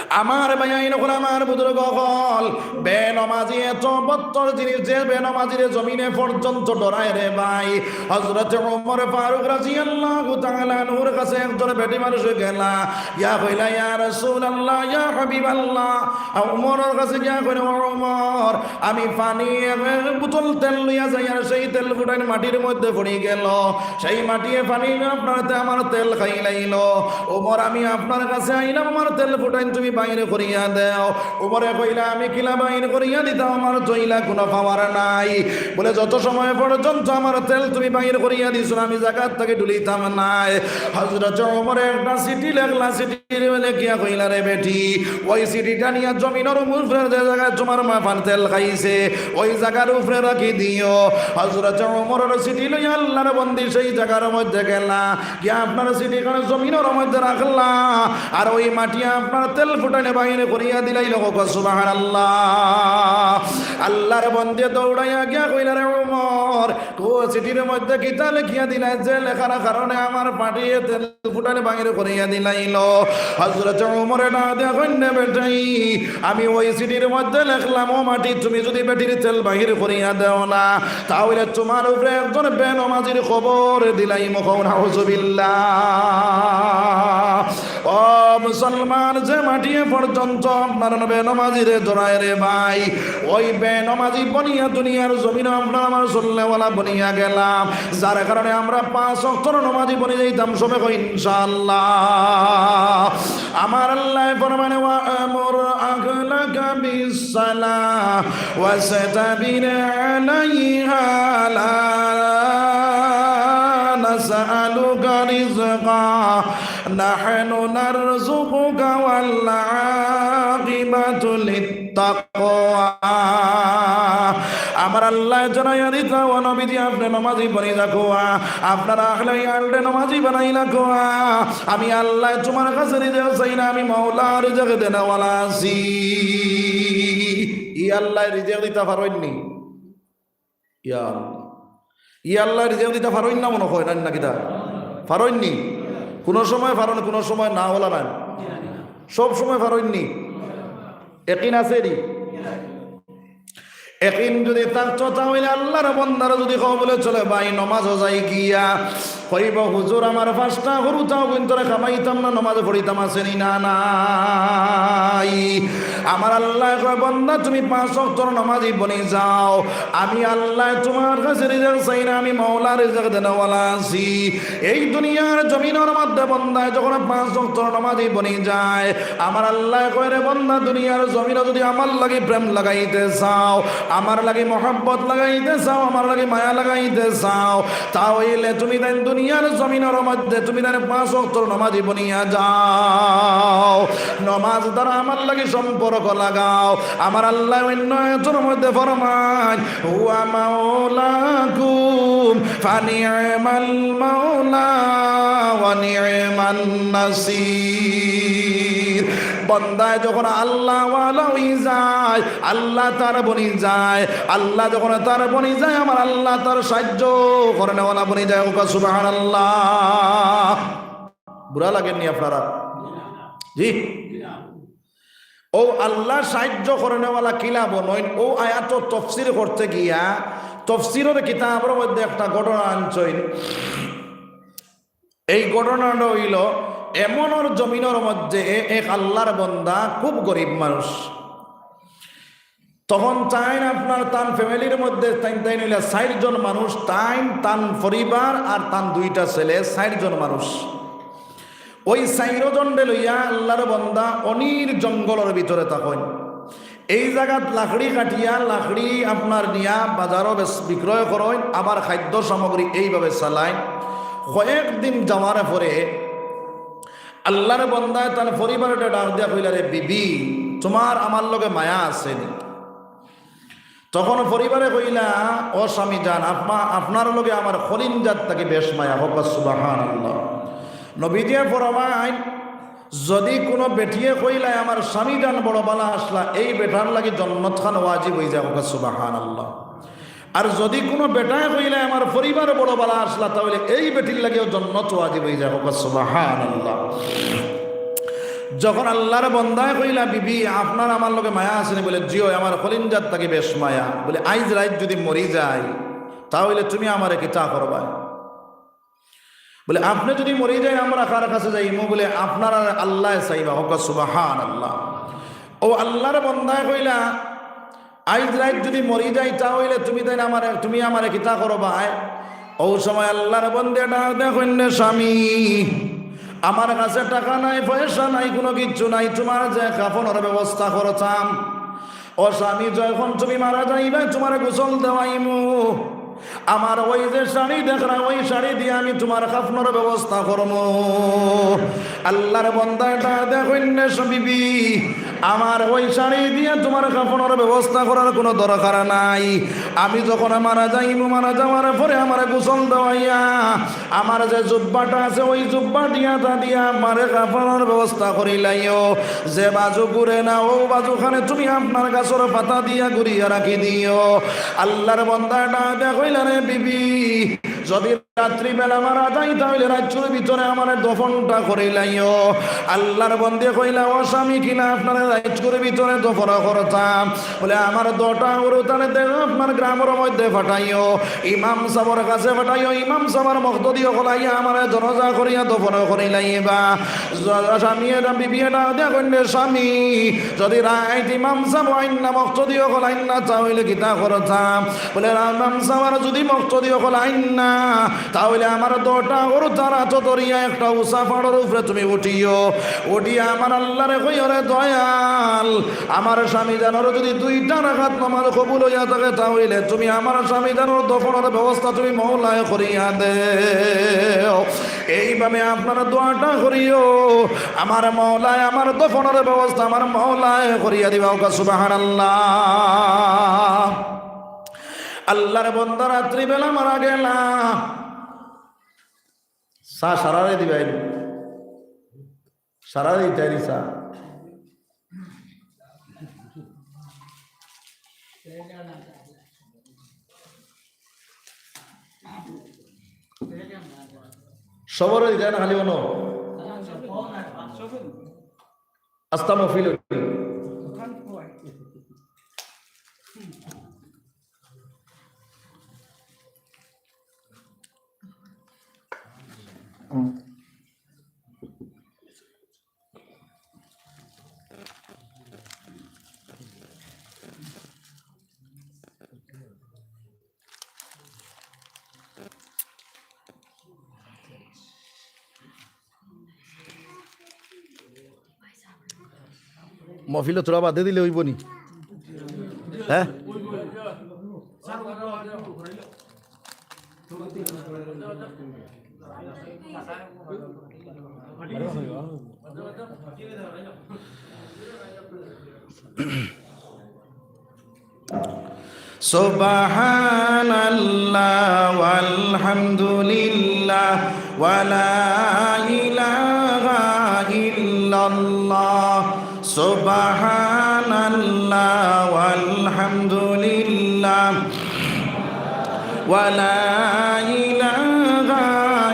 আমার ভাইয়াইন অকল, আমার বুজুর্গ অকল, বেনমাজি এত বদতর জিনিস, যে বেনমাজিরে জমিনে পর্যন্ত ডরায় রে ভাই। হযরতে উমর ফারুক রাদিয়াল্লাহু তাআলা আনহুর কাছে একজন বেটি মানুষ গেলা, গিয়া কইলা, "ইয়া রাসূলুল্লাহ, ইয়া হাবিবাল্লাহ।" আর উমরর কাছে গিয়া কইলা, "ও উমর, আমি পানি এক বোতল তেল লইয়া যাইয়ার, সেই তেল ফুটাইন মাটির মধ্যে পড়ি গেল, সেই মাটিয়ে পানি আপনার তে-, আমার তেল খাইলাইল। উমর, আমি আপনার কাছে আইলাম, আমার তেল ফুটাইন তুমি বাইর করিয়া দেও।" উমরে কইলা, "আমি কিলা বাইর করিয়া দিতাম, আমার তো ইলা কুনু পাওয়ার নাই।" বলে, "যত সময় পর্যন্ত আমার তেল তুমি বাইর করিয়া দিছো না, আমি জাগাত থাকি ঢুলিতাম নায়।" হযরতে উমরে একটা চিঠি লেখলা, চিঠি লেখিয়া কইলা, "রে বেটি, অউ চিঠিটা নিয়া জমিনর উপরে যে জাগায় তুমার মা পান তেল খাইছে, অউ জাগার উপরে রাখি দিও।" হযরতে উমরর চিঠি লইয়া আল্লার বন্দি সেই জাগার মধ্যে গেলা, গিয়া আপনার চিঠিখান জমিনর মধ্যে রাখলা, আর অউ মাটিয়ে আপনার তেল ফুটাইন বাইর করিয়া দিলাইল। কও সুবহানাল্লাহ। আল্লার বন্দি দৌড়াইয়া গিয়া কইলা, "রে উমর, অউ চিঠির মধ্যে কিতা লেখিয়া দিলায়, যে লেখার কারণে আমার পাটিয়ে তেল ফুটাইন বাইর করিয়া দিলাইল?" হযরতে উমরে ডাক দিয়া কইন, "বেটাইন, আমি অউ চিঠির মধ্যে লেখলাম, ও মাটি, তুমি যদি বেটির তেল বাইর করিয়া দেও না, তা অইলে তুমার উপরে একজন বেনমাজির কবর দিলাইমু।" কও নাউজুবিল্লাহ। ও মুসলমান, যে মাটিয়ে পর্যন্ত আপনার বেনমাজিরে ডরায় রে ভাই, অউ বেনমাজি বনিয়া দুনিয়ার জমিনো আপনার আমার চলনেওয়ালা বনিয়া গেলাম, যার কারণে আমরা পাঁচ ওয়াক্তর নমাজি বনি যাইতাম সবে, কও ইনশাআল্লাহ। আমার আল্লায় ফরমাইন, "ওয়া'মুর আহলাকা বিস-সালাহ ওয়াসতাবির আলাইহা, লা নাসআলুকা রিজকা, নাহনু নারযুকুকা ওয়াল আকিবাতু লিত-তাকওয়া।" আমার আল্লায় জানাইয়া দিতা, "ও নবীজি, আপনে নমাজি বনি যাউক্কা, আপনার আহলে ইয়ালরে নমাজি বানাই যাউক্কা। আমি আল্লায় তুমার কাছে রিজিক চাই না, আমি মাওলা রিজিক দেনেওয়ালা আছি।" ই আল্লায় রিজিক দিতা পারইন নি? ইয়া আল্লাহ। ই আল্লায় রিজিক দিতা পারইন না মনো কয়, না, না কিতা? পারইন নি? কুনু সময় পারইন, কুনু সময় না অলা নায়। সব সময় পারইন নি? একিন আছে নি? একিন যদি থাকতো, তা অইলে আল্লার বন্দারে যদি কও বুলে, "চলে ভাই, নমাজো যাই গিয়া।" কইবো, "হুজুর, আমার পাঁচটা গরু তাও কিন্তু রে খামাইতাম না, নমাজ পড়িতাম আছে নি না নাই?" আমার আল্লায় কয়, "বন্দা, তুমি পাঁচ ওয়াক্তর নমাজি বনি যাও। আমি আল্লায় তুমার কাছে রিজিক চাই না, আমি মাওলা রিজিক দেনেওয়ালা আছি।" এই দুনিয়ার জমিনর মধ্যে বন্দায় যখন পাঁচ ওয়াক্তর নমাজি বনি যায়, আমার আল্লায় কয়, "রে বন্দা, দুনিয়ার জমিনো যদি আমার লাগি প্রেম লাগাইতে চাও, আমার লাগি মহব্বত লাগাইতে চাও, আমার লাগি মায়া লাগাইতে চাও, তা অইলে তুমি তাইন দুনিয়ার জমিনর মধ্যে তুমি তাইন পাঁচ ওয়াক্তর নামাজি বনিয়া যাও। নামাজ দ্বারা আমার লাগি সম্পর্ক লাগাও। আমার আল্লায় অইন্য আয়াতর মধ্যে ফরমাইন, "হুয়া মাওলাকুম ফানি'মাল মাওলা ওয়া নি'মান নাসির।" বন্দায় যখন আল্লাহওয়ালা অই যায়, আল্লাহ তার বনি যায়, আল্লাহ যখন তার বনি যায়, আমার আল্লাহ তার সাহায্য করনেওয়ালা বনি যায়। কউক্কা সুবহানাল্লাহ। বুরা লাগের নি আপনারার? জি। অউ আল্লাহ সাহায্য করনেওয়ালা কিলা বনইন, অউ আয়াতর তফসির করতে গিয়া তফসিরর কিতাবর মধ্যে একটা ঘটনা আনছইন। এই ঘটনাটা অইলো, এমনর জমিনর মধ্যে এক আল্লাহর বন্দা, খুব গরিব মানুষ। তখন তাইন আপনার তান ফ্যামিলির মধ্যে তাইন, তাইন অইলা চাইরজন মানুষ, তাইন, তান পরিবার আর তান দুইটা ছেলে, চাইরজন মানুষ। ওই চাইরজনরে লইয়া আল্লাহর বন্দা অনির জঙ্গলর ভিতরে থাকইন। এই জাগাত লাকড়ি কাটিয়া, লাকড়ি আপনার নিয়া বাজারো বেচ-, বিক্রয় করইন, আবার খাদ্য সামগ্রী এইভাবে চালাইন। কয়েকদিন যাওয়ার পরে আল্লাহর বন্দায় তান পরিবাররে ডাক দিয়া কইলা, "রে বিবি, তুমার আমার লগে মায়া আছে নি?" তখন পরিবারে কইলা, "ও স্বামী যান, আপনা-, আপনার লগে আমার কলিঞ্জাত থাকি বেশ মায়া।" কউক্কা সুবহানাল্লাহ। নবীজিয়ে ফরমাইন, যদি কুনু বেটিয়ে কইলায়, "আমার স্বামী যান বড় বালা আছলা", এই বেটার লাগি জন্নত খান ওয়াজিব অইযায়। কউক্কা সুবহানাল্লাহ। আর যদি কুনু বেটায় কইলায়, "আমার পরিবার বড় বালা আছলা", তাইলে এই বেটির লাগিও জন্নত ওয়াজিব অইযায়। কউক্কা সুবহানাল্লাহ। যখন আল্লাহর বন্দায় কইলা, "বিবি, আপনার আমার লগে মায়া আছে নি?" বলে, "জি অয়, আমার কলিঞ্জাত থাকি বেশ মায়া।" বলে, "আইজ রাইত যদি মরি যাই, তাইলে তুমি আমারে কিতা করবায়?" বলে, "আপনে যদি মরি যায়, আমরা কার কাছে যাইমু?" বলে, "আপনারারে আল্লায় চাইবা।" কউক্কা সুবহানাল্লাহ। অউ আল্লাহর বন্দায় কইলা, "আইজ রাইত যদি মরি যাই, তাইলে তুমি তাইন আমারে, তুমি আমারে কিতা করবায়?" অউ সময় আল্লাহর বন্দায় ডাক দিয়া কইন, "রে স্বামী, আমার কাছে টেকা নাই, পয়সা নাই, কুনু কিচ্ছু নাই, তুমার যে কাফনর ব্যবস্থা করতাম, ও স্বামী, যখন তুমি মারা যাইবায়, তুমারে গোসল দেওয়াইমু। আমার ওই যে শাড়ি দেখরায়, ওই শাড়ি দিয়া আমি তুমার কাফনর ব্যবস্থা করমু।" আল্লাহর বন্দায় ডাক দিয়া কইন, "রে বিবি, আমার ওই শাড়ি দিয়া তুমার কাফনর ব্যবস্থা করার কুনু দরকার নাই। আমি যখন মারা যাইমু, মারা যাওয়ার পরে আমারে গোসল দেওয়াইয়া, আমার যে জুব্বাটা আছে, ওই জুব্বা দিয়া তা দিয়া আমারে কাফনর ব্যবস্থা করিলাইও। যে বাজু ঘুরে না, অউ বাজুখানে তুমি আপনার গাছর পাতা দিয়া ঘুরিয়া রাখি দিও।" আল্লাহর বন্দায় ডাক দিয়া কইলা, "রে বিবি, যদি রাত্রিবেলা মারা যাই, তাইলে রাইতকুর ভিতরে আমারে দফনটা করিলাইও।" আল্লাহর বন্দায় কইলা, "ও স্বামী, কিলা আপনারে রাইতকুর ভিতরে দফন করতাম?" বলে, "আমার দুইটা গরু তারে দেও, আপনার গ্রামর মধ্যে পাঠাইও, ইমাম সাবর কাছে পাঠাইও, ইমাম সাবর মুক্তাদি অকল আইয়া আমারে জানাজা করিয়া দফন করিলাইবা।" জ-, স্বামীয়ে ডাক, বিবিয়ে ডাক দিয়া কইন, "রে স্বামী, যদি রাইত ইমাম সাব আইন না, মুক্তাদি অকল আইন না, তাইলে কিতা করতাম?" বলে, "ইমাম সাবর যদি মুক্তাদি অকল আইন না, তাইলে আমার দুইটা গরু তার আতো ধরিয়া একটা উচা পাড়র উপরে তুমি উঠিও, উঠিয়া আমার আল্লাহরে কইও, রে দয়াল, আমার স্বামী জানর যদি দুইটা রাকাত নামাজ কবুল অইয়া থাকে, তাইলে তুমি আমার স্বামী জানর দফনর ব্যবস্থা তুমি মওলায় করিয়া দেও।" এইভাবে আপনারা দোয়াটা করিও, আমার মওলায় আমার দফনর ব্যবস্থা আমার মওলায় করিয়া দিবা। কউক্কা সুবহানাল্লাহ। আল্লাহর বন্দা রাত্রিবেলা মারা গেলা। চা সারারে দিবাইন। সারারে দিতাইন চা। সবরে দিতাইন না খালি অনো? আস্তা মহফিল অইল। মহফিলো থুড়া বাদে দিলে অইবো নি? হ্যাঁ? سبحان الله والحمد لله ولا إله إلا الله. سبحان الله والحمد لله ولا إله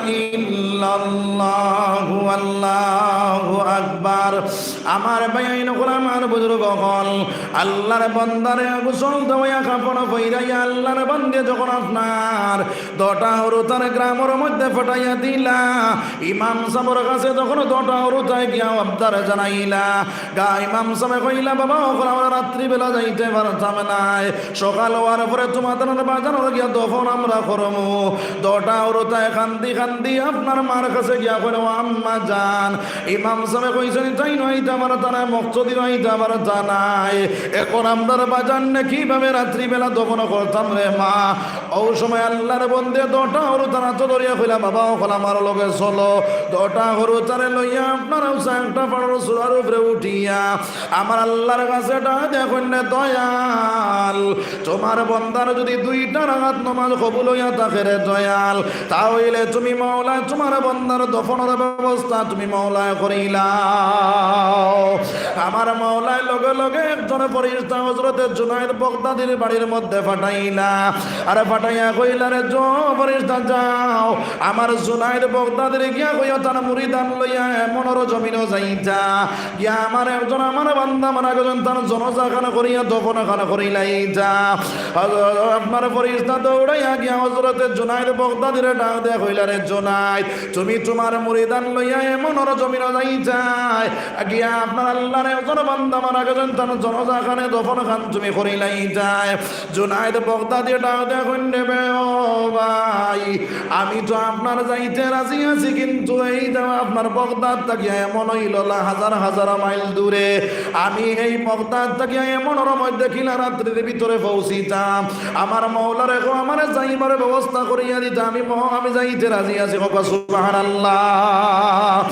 إلا الله والله أكبر. আমার ভাইয়াইন অকল, আমার বুজুর্গ অকল, আল্লার বান্দারে গোসল দেওয়াইয়া কাফন পরাইয়া আল্লার বান্দায় যখন আপনার দোটা হুরুতারে গ্রামর মধ্যে পাঠাইয়া দিলা, ইমাম সাবর কাছে যখন দোটা হুরুতায় গিয়া আবদার জানাইলা, গা ইমাম সাবে কইলা, "বাবা অকল, আমরা রাত্রিবেলা যাইতে পারতাম নায়, সকাল অওয়ার পরে তুমাতানর বাজানর গিয়া দফন আমরা করমু।" দোটা হুরুতায় কান্দি কান্দি আপনার মার কাছে গিয়া কইলা, "ও আম্মা জান, ইমাম সাবে কইছইন তাইন আইতা পারতা নায়, মকসুদিও আইতা পারতা নায়, অখন আমরার বাজানরে কিভাবে রাত্রিবেলা দফন করতাম রে মা?" অউ সময় আল্লার বান্দায় দোটা হুরুতার আতো ধরিয়া কইলা, "বাবা অকল, আমার লগে চলো।" দোটা হুরুতারে লইয়া আপনার উচা একটা পাহাড়র চূড়ার উপরে উঠিয়া আমার আল্লার কাছে ডাক দিয়া কইন, "দয়াল, তুমার বান্দার যুদি দুইটা রাকাত নামাজ কবুল অইয়া থাকে রে দয়াল, তা অইলে তুমি মাওলায় তুমার বান্দার দফনর ব্যবস্থা তুমি মাওলায় করিলাও।" আমার মাওলায় লগে লগে একজন ফিরিস্তা হযরতে জুনায়েদ বাগদাদির বাড়ির মধ্যে পাঠাইলা। আর পাঠাইয়া কইলা, "রে যা ফিরিস্তা যাও, আমার জুনায়েদ বাগদাদিরে গিয়া কইও তান মুরিদান লইয়া এমনর জমিনো যাইতা, গিয়া আমার একজন আমার বান্দা মারা গেছইন, তান জানাজা খান করিয়া দফন খান করিলাইতা।" হযরত আপনার ফিরিস্তা দৌড়াইয়া গিয়া হযরতে জুনায়েদ বাগদাদিরে ডাক দিয়া কইলা, "রে জুনায়েদ, তুমি তুমার মুরিদান লইয়া এমনর জমিনো যাইতায়, গিয়া আপনার আল্লার একজন বান্দা মারা গেছইন, তান জানাজা খানে দফন খান তুমি করিলাইতায়।" জুনায়েদ বাগদাদি ডাক দিয়া কইন, "রে বে ও ভাই, আমি তো আপনার যাইতে রাজি আছি, কিন্তু এই যে আপনার বাগদাদ থাকিয়া এমন অইলো লা হাজার হাজার মাইল দূরে, আমি এই বাগদাদ থাকিয়া এমনর মধ্যে কিলা রাত্রির ভিতরে পৌঁছিতাম, আমার মাওলারে কও আমারে যাইবার ব্যবস্থা করিয়া দিতা, আমি ম-, আমি যাইতে রাজি আছি।" কও সুবহানাল্লাহ।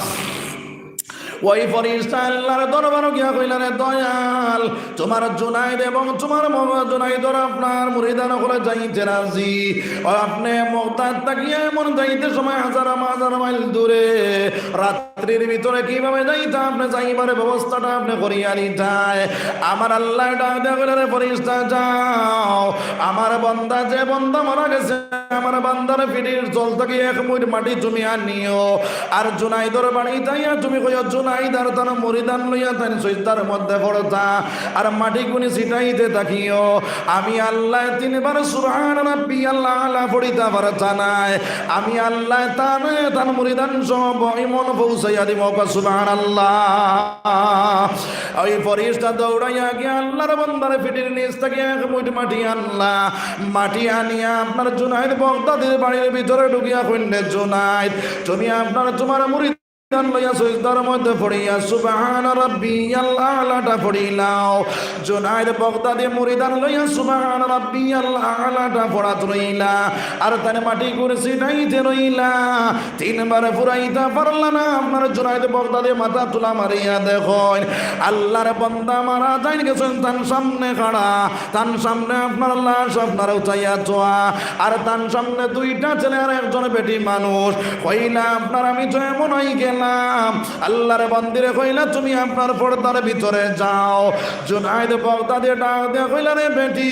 ওই ফিরিস্তা আল্লার দরবারো গিয়া কইলা, "রে দয়াল, তুমার জুনায়েদ এবং তুমার ম-, জুনায়েদর আপনার মুরিদান অকলে যাইতে রাজি। ও আপনে বাগদাদ থাকিয়া এমন যাইতে সময় হাজার হাজার মাইল দূরে, রাত্রির ভিতরে কিভাবে যাইতা, আপনে যাইবার ব্যবস্থাটা আপনে করিয়া দিতায়।" আমার আল্লায় ডাক দিয়া কইলা, "রে ফিরিস্তা যাও, আমার বান্দা, যে বান্দা মারা গেছে, আমার বান্দার পিঠির তল থাকি এক মুইট মাটি তুমি আনিও, আর জুনায়েদর বাড়িত আইয়া তুমি কইও, জুনায়েদ আর তান মুরিদান লইয়া তাইন সিজদার মধ্যে পড়তা, আর মাটিগুনি ছিটাইতে থাকিও। আমি আল্লায় তিনবার সুবহান রাব্বিয়াল আলা পড়িতা পারতা নায়, আমি আল্লায় তানে তান মুরিদান সহ বহিমন পৌঁছাইয়া দিমু।" কও সুবহানাল্লাহ। ওই ফিরিস্তা দৌড়াইয়া গিয়া আল্লার বান্দার পিঠির নিচ থাকি এক মুইট মাটি আনলা। মাটি আনিয়া আপনার জুনায়েদ বাগদাদির বাড়ির ভিতরে ঢুকিয়া কইন, "রে জুনায়েদ, তুমি আপনার তুমার মুরিদান লইয়া সিজদার মধ্যে পড়িয়া সুবহান রাব্বিয়াল আলাটা পড়িলাও।" জুনায়েদ বাগদাদি মুরিদান লইয়া সুবহান রাব্বিয়াল আলাটা পড়াত রইলা। আর তানে মাটিগুনি ছিটাইতে রইলা। তিনবার ফুরাইতা পারলা না। আপনার জুনায়েদ বাগদাদি মাথা তুলা মারিয়া দেখইন, আল্লার বান্দা মারা যাইন গেছইন, তান সামনে খাড়া, তান সামনে আপনার লাশ আপনার উঠাইয়া থোয়া, আর তান সামনে দুইটা ছেলে আর একজন বেটি মানুষ। কইলা, "আপনার আমি তো এমন অই গেলাম, আল্লার বান্দিরে কইলা তুমি আপনার পর্দার ভিতরে যাও।" জুনায়েদ বাগদাদি ডাক দিয়া কইলা, "রে বেটি,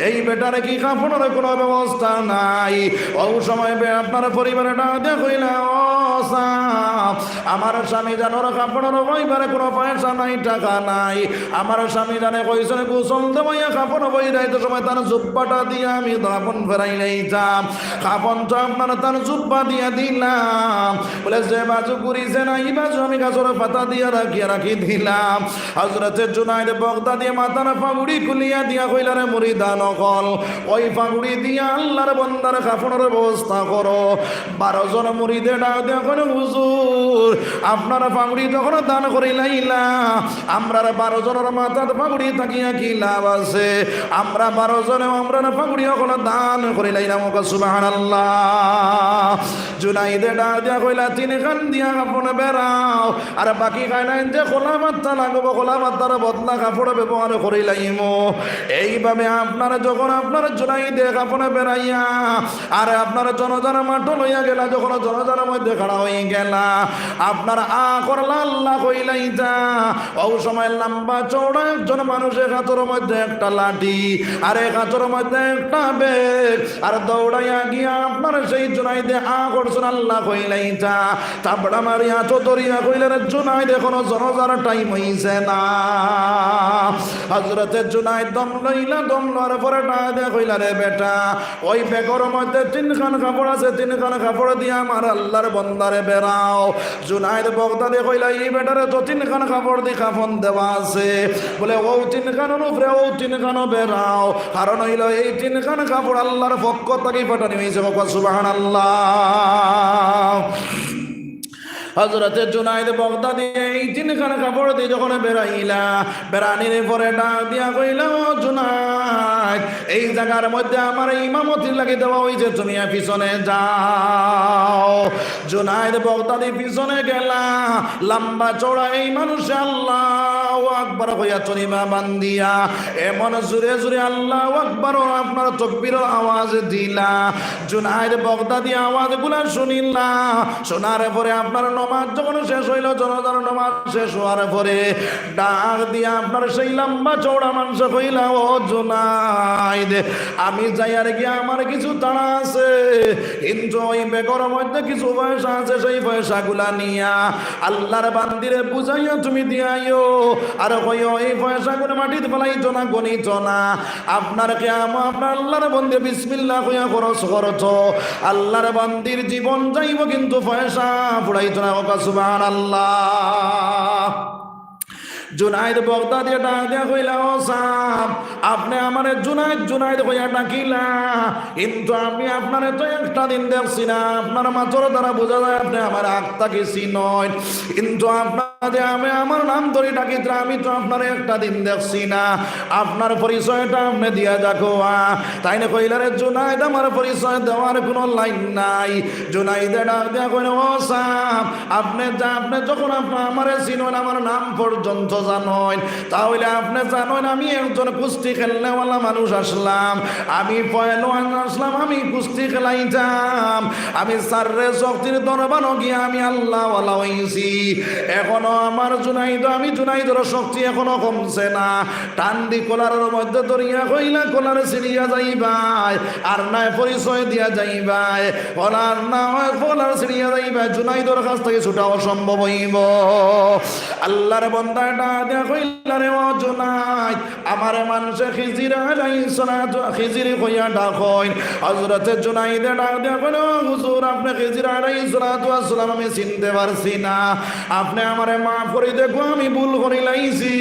এই বেটার কি কাফনর কোনো ব্যবস্থা নাই?" অউ সময় বে-, আপনার পরিবারে ডাক দিয়া কইলা, "ও সাব, আমার স্বামী জানর কাফনর অইবার কোনো পয়সা নাই, টাকা নাই। আমার স্বামী জানে কইছইন গোসল দেওয়াইয়া কাফন পরাইতে সময় তান জুব্বাটা দিয়া আমি কাফন ফেরাইলাইতাম। কাফন তো আপনার তান জুব্বা দিয়া দিলাম।" বলে, "যে বাজু ঘুরিছে না, ই বাজু আমি গাছর পাতা দিয়া রাখিয়া রাখি দিলাম।" হযরতে জুনায়েদ বাগদাদি মাথার পাগুড়ি খুলিয়া দিয়া কইলা, "রে মুরিদান অকল, ওই পাগুড়ি দিয়া আল্লার বান্দার কাফনর ব্যবস্থা করো।" বারো জন মুরিদে ডাক দিয়া কইন, "হুজুর, আপনার পাগড়ি যখন দান করিলাইলা, আমরার বারো জনর মাথাত পাগড়ি থাকিয়া কি লাভ আছে? আমরা বারো জনে আমরার পাগড়ি অকল দান করিলাইলাম।" কউক্কা সুবহানাল্লাহ। জুনাইদে ডাক দিয়া কইলা, "তিনখান দিয়া কাফন বেড়াও, আর বাকি খাইনাইন যে খোলা পাত্তা লাগবো, খোলা পাত্তার বদলা কাপড় ব্যবহার করিলাইমু।" এইভাবে আপনার যখন আপনার জুনাইদে কাফন বেড়াইয়া আর আপনার জনাজার মাঠো লইয়া গেলা, যখন জনাজার মধ্যে খাড়া অই গেলা, আপনার আ করলা আল্লাহ কইলাইতা। অউ সময় লম্বা চওড়া একজন মানুষ, এক আতর মধ্যে একটা লাঠি, আর এক আতর মধ্যে একটা ব্যাগ, আর দৌড়াইয়া গিয়া আপনার সেই জুনাইদে আ করছইন আল্লাহ কইলাইতা। থাবড়া মারিয়া আতো ধরিয়া কইলা, "রে জুনাইদ, এখনো জনাজার টাইম অইছে না।" হযরতে জুনাইদ দম লইলা, দম লওয়ার পরে ডাক দিয়া কইলা, "রে বেটা, ওই ব্যাগর মধ্যে তিনখান কাপড় আছে, তিনখান কাপড় দিয়া আমার আল্লাহর বন্দারে বেড়াও।" জুনাইদ বগদাদি কইলা, "ই বেটারে তো তিনখান কাপড় দি কাফন দেওয়া আছে।" বলে, "অউ তিনখানর উপরে অউ তিনখানও বেড়াও, কারণ অইলো এই তিনখান কাপড় আল্লাহর পক্ষ থাকি পাঠানি অইছে।" কউক্কা সুবহানাল্লাহ। হযরতে জুনাইদ বগদাদি এই তিনখান কাপড় দি যখন বেড়াইলা, বেড়ানির পরে ডাক দিয়া কইলা, "ও জুনাইদ, এই জাগার মধ্যে আমারে ইমামতির লাগি দেওয়া অইছে, তুমি আর পিছনে যাও।" জুনাইদ বগদাদি পিছনে গেলা, লম্বা চওড়া এই মানুষে আল্লাহু আকবার কইয়া তসবি বান্ধিয়া এমন জোরে জোরে আল্লাহু আকবার ও আপনার তকবীরর আওয়াজ দিলা। জুনাইদ বগদাদি আওয়াজগুলা শুনিলা, শোনার পরে আপনার নমাজ যখন শেষ অইলো, জনাজার নমাজ শেষ অওয়ার পরে ডাক দিয়া আপনার সেই লম্বা চওড়া মানষে কইলা, "ও জুনাইদ, আমি যাইয়ার গিয়া আমার কিছু তাড়া আছে, কিন্তু ওই ব্যাগর মধ্যে কিছু পয়সা আছে, সেই পয়সাগুলা নিয়া আল্লাহর বান্দিরে বুঝাইয়া তুমি দিয়াইও, আর কইও এই পয়সাগুলা মাটিত ফালাইতো না, গনিতো না।" আপনার কিয়ামো আপনার আল্লাহর বান্দি বিসমিল্লাহ কইয়া খরচ করতো, আল্লাহর বান্দির জীবন যাইবো কিন্তু পয়সা ফুরাইতো না। কউক্কা সুবহানাল্লাহ। জুনাইদ বগদাদি ডাক দিয়া কইলা, "ও সাব, আপনে আমারে জুনাইদ, জুনাইদ কইয়া ডাকিলা, কিন্তু আমি আপনারে তো একটা দিন দেখছি না, আপনার মাতর দ্বারা বুঝা যায় আপনে আমারে আগ থাকি চিনইন, কিন্তু আপনারে আমি আমার নাম ধরি ডাকিতরা, আমি তো আপনারে একটা দিন দেখছি না, আপনার পরিচয়টা আপনে দিয়া দেখউক্কা।" তাইন কইলা, "রে জুনাইদ, আমার পরিচয় দেওয়ার কুনু লাইন নাই।" জুনাইদে ডাক দিয়া কইন, "ও সাব, আপনে যা, আপনে যখন আপনে আমারে চিনইন, আমার নাম পর্যন্ত জানইন, তাহলে আপনে জানইন আমি একজন কুস্তি খেলনেওয়ালা মানুষ আছলাম, আমি পয়লওয়ান আছলাম, আমি কুস্তি খেলাইতাম, আমি সাররে শক্তির দরবারো গিয়া আমি আল্লাহওয়ালা অইছি। এখনো আমার জুনাইদ, আমি জুনাইদর শক্তি এখনো কমছে না।" টান দি কলারর মধ্যে ধরিয়া কইলা, "কলার ছিড়িয়া যাইবায়, আর নায় পরিচয় দিয়া যাইবায়, কলার না হয় কলার ছিড়িয়া যাইবায়, জুনাইদর কাছ থাকি ছুটা অসম্ভব অইবো।" আল্লাহর বন্দায় ডাক দিয়া কইলা, "রে ও জুনাইদ, আমারে মানষে খিজির আলাইহিস সালাতু, খিজির কইয়া ডাকইন।" হযরতে জুনাইদে ডাক দিয়া কইলা, "ও হুজুর, আপনে খিজির আলাইহিস সালাতু ওয়াস সালাম আমি চিনতে পারছি না।" আপনে আমারে মাফ করি দেখউক্কা, আমি ভুল করিলাইছি।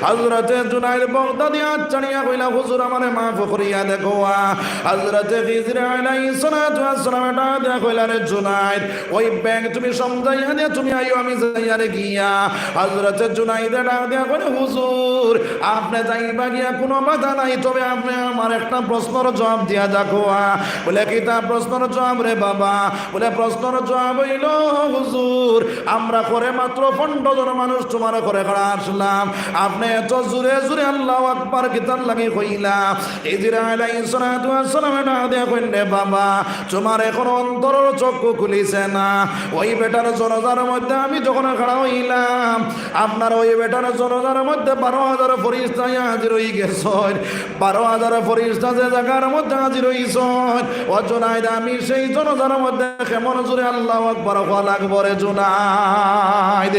হযরতে জুনাইদ বগদাদি আত ছাড়িয়া কইলা, "হুজুর, আমারে মাফ করিয়া দেখউক্কা।" হযরতে খিজির আলাইহিস সালাতু ওয়াস সালামে ডাক দিয়া কইলা, "রে জুনাইদ, ওই ব্যাগ তুমি সমজাইয়া দিয়া তুমি আইও, আমি যাইয়ার গিয়া।" হযরতে জুনাইদে ডাক দিয়া কইলা, "হুজুর, আপনে যাইবা গিয়া কুনু বাধা নাই, তবে আপনে আমার একটা প্রশ্নর জবাব দিয়া দেখউক্কা।" বলে, "কিতা প্রশ্নর জবাব রে বাবা?" বলে, "প্রশ্নর জবাব অইলো, হুজুর, আমরা ঘরে মাত্র পনরো জন মানুষ তুমার ঘরে খাড়া আছলাম, আপনে এত জোরে জোরে আল্লাহু আকবার কিতার লাগি কইলা?" খিজির আলাইহিস সালাতু ওয়াস সালামে ডাক দিয়া কইন, "রে বাবা, তুমার এখনো অন্তরর চক্ষু খুলিছে না। ওই বেটার জনাজার মধ্যে আমি যখন খাড়া অইলাম, আপনার ওই বেটার জনাজার মধ্যে বারো হাজার ফিরিস্তা আইয়া হাজির অইগেছইন।" বারো হাজার ফিরিস্তা যে জাগার মধ্যে হাজির অইছইন, ও জুনাইদ, আমি সেই জনাজার মধ্যে কেমন জোরে আল্লাহু আকবার কওয়া লাগবো রে জুনাইদ।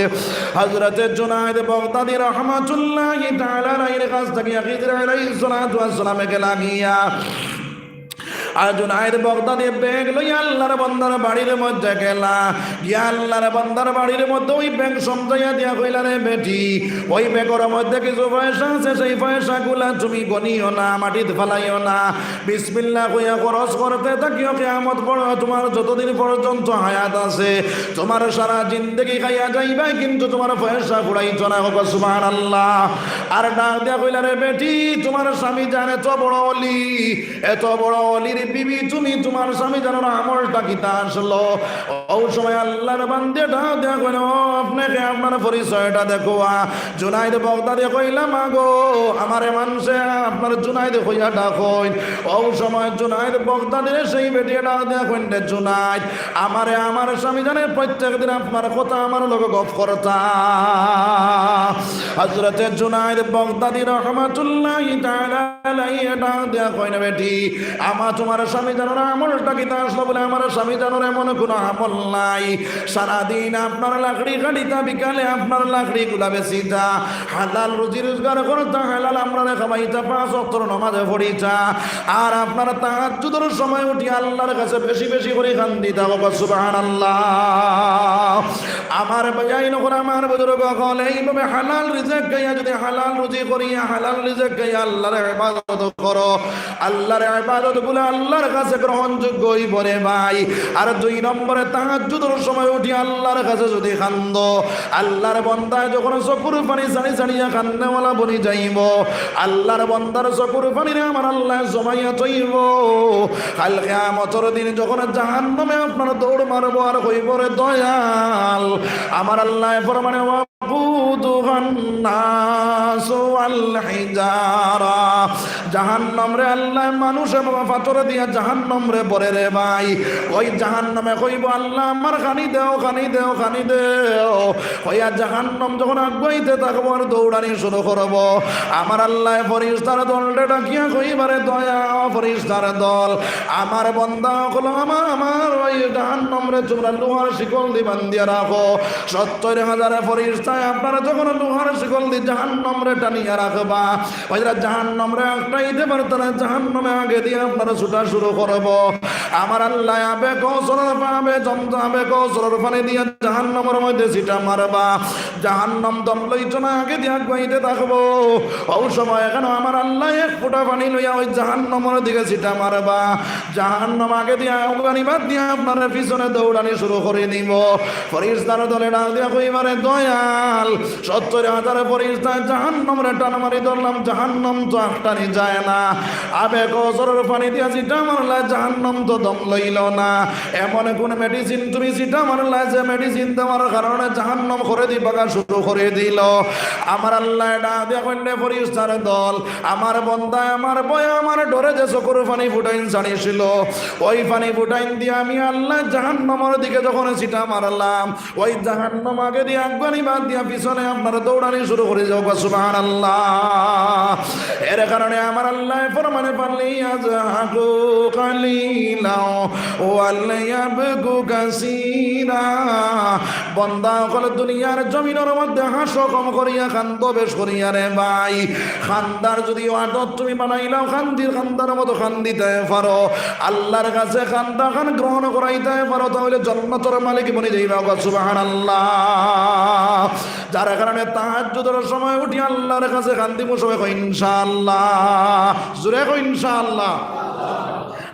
হযরতে জুনাইদ বগদাদি রহমাতুল্লাহি তাআলা আলাইহির কাছ থাকি খিজির আলাইহিস সালাতু ওয়াস সালামে গেলা গিয়া আর জুনায়েদ বগদাদি ব্যাগ লইয়া আল্লাহর বান্দার বাড়ির মধ্যে গেলা। গিয়া আল্লাহর বান্দার বাড়ির মধ্যে ওই ব্যাগ সমজাইয়া দিয়া কইলা, "রে বেটি, ওই ব্যাগর মধ্যে কিছু পয়সা আছে, সেই পয়সাগুলা তুমি গনিও না, মাটিত ফালাইও না। বিসমিল্লাহ কইয়া খরচ করতে থাকিও, কিয়ামত পর-, তোমার যতদিন পর্যন্ত হায়াত আছে, তোমার সারা জিন্দেগি খাইয়া যাইবায়, কিন্তু তোমার পয়সা ফুরাইতো না।" কও সুবহানাল্লাহ। আর ডাক দিয়া কইলা, "রে বেটি, তোমার স্বামী জান এত বড় অলি, এত বড় অলির বিবি তুমি, তোমার স্বামী জানর আমলটা কিতা আসলো?" ওই সময় আল্লাহর বান্দে ডাক দিয়া কইলা, "ও, আপনে কে? আপনার পরিচয়টা দেখো।" আ, জুনায়েদ বগদাদি কইলা, "মা গো, আমারে মানষে আপনার জুনায়েদ কইয়া ডাকইন।" ওই সময় জুনায়েদ বগদাদিরে সেই বেটিয়ে ডাক দিয়া কইন, "রে জুনায়েদ, আমারে আমার স্বামী জানে প্রত্যেক দিন আপনার কথা আমার লগে গপ করতা।" হযরতে জুনায়েদ বগদাদি রহমাতুল্লাহি তাআলা আলাইহি ডাক দিয়া কইন, "বেটি, আমার তোমার স্বামী জানর আমলটা কিতা আসলো?" বলে, "আমার স্বামী জানর এমন কোনো আমল নাই, সারাদিন আপনার লাকড়ি কাটিতা, বিকালে আপনার লাকড়িগুলা বেচিতা, হালাল রুজি রোজগার করতা, হালাল আমরারে খাওয়াইতা, পাঁচ ওয়াক্তর নামাজে পড়িতা, আর আপনার তাহাজ্জুদর সময় উঠি আল্লাহর কাছে বেশি বেশি করি কান্দিতা।" কও সুবহানাল্লাহ। আমার ভাইয়াইন অকল, আমার বুজুর্গ অকল, এইভাবে হালাল রিজিক খাইয়া, যদি হালাল রুজি করিয়া হালাল রিজিক খাইয়া আল্লাহর ইবাদত করো, আল্লাহর ইবাদত গুলা আল্লাহর কাছে গ্রহণযোগ্য অইবো রে ভাই। আর দুই নম্বরে, তাহাজ্জুদর সময় উঠি আল্লাহর কাছে যদি কান্দো, আল্লাহর বান্দায় যখন চকুর পানি ছাড়ি ছাড়িয়া কান্দেওয়ালা বনি যাইবো, আল্লাহর বান্দার চকুর পানিরে আমার আল্লাহ জমাইয়া থইবো। কাল কিয়ামতর দিন যখন জাহান্নামে আপনার দৌড় মারবো আর কইবো, "রে দয়াল," আমার আল্লাহ ফরমানে, "ওয়াকুদুহান নাসু ওয়াল হিজারা।" জাহান্নামরে আল্লাহ মানুষ এবং পাথর দিয়া জাহান্নামরে ভরে রে ভাই। ওই জাহান্নামে কইবো, "আল্লাহ, আমার খানি দেও, খানি দেও, খানি দেও।" কইয়া জাহান্নাম যখন আগুয়াইতে থাকবো আর দৌড়ানি শুরু করবো, আমার আল্লাহ ফরিস্তার দলরে ডাকিয়া কইবা, "রে দয়া, ফরিস্তার দল, আমার বান্দা অকল, আমার, আমার ওই জাহান্নামরে তোমরা লোহার শিকল দি বান্ধিয়া রাখো।" সত্তর হাজার ফরিস্তায় আপনারা যখন লোহার শিকল দি জাহান্নামরে টানিয়া রাখবা, ওই যারা জাহান্নামরে আটকাইতে পারতা না, জাহান্নামে আগে দিয়া আপনারা ছুটা শুরু করবো। আমার আল্লাহ আবে কৌসরর পাবে জমজম, আবে কৌসরর পানি দিয়া জাহান্নামর মধ্যে ছিটা মারবা। জাহান্নাম দম লইতো না, আগে দিয়া আগুয়াইতে থাকবো। ওই সময় এখানে আমার আল্লাহ এক ফুটা পানি লইয়া ওই জাহান্নামর দিকে ছিটা মারবা। জাহান্নাম আগে দিয়া আগুয়ানি বাদ দিয়া আপনার পিছনে দৌড়ানি শুরু করি দিবো। ফরিস্তার দলে ডাক দিয়া কইবা, "রে দয়াল, সত্তর হাজার ফরিস্তায় জাহান্নামরে টান মারি ধরলাম, জাহান্নাম তো আটকানি যায় না। আবে কৌসরর পানি দিয়া ছিটা মারলায়, জাহান্নাম তো দম লইলো না। এমন কোন মেডিসিন তুমি ছিটা মারলায় যে মেডিসিন দেওয়ার কারণে জাহান্নাম করে দি বাগা শুরু করে দিলো?" আমার আল্লাহ ডাক দিয়া কইন, "রে ফরিস্তার দল, আমার বান্দায় আমার ভয়ে আমার ডরে যে চকুর পানি ফুটাইন ছাড়িছিল, ওই পানি ফুটাইন দিয়া আমি আল্লাহ জাহান্নামর দিকে যখন ছিটা মারলাম, ওই জাহান্নাম আগে দিয়া আগুয়ানি বাদ দিয়া পিছনে আপনারা দৌড়ানি শুরু করি যাও।" সুবহানাল্লাহ। এর কারণে আমার আল্লাহ ফরমানে, "ফালিয়াদহাকু কালিলা ওয়ালিয়াবকু কাসীরা।" বান্দা অকল, দুনিয়ার জমিনর মধ্যে হাসো কম করিয়া, কান্দো বেশ করিয়া রে ভাই। কান্দার যদি আদত তুমি বানাইলাও, কান্দির কান্দার মতো কান্দিতে পারো, আল্লাহর কাছে কান্দাখান গ্রহণ করাইতে পারো, তাহলে জন্নতর মালিক বনি যাইবা। সুবহানাল্লাহ। যার কারণে তাহাজ্জুদর সময় উঠি আল্লাহর কাছে কান্দিমু, সবাই কই ইনশাআল্লাহ, জোরে কই ইনশাআল্লাহ।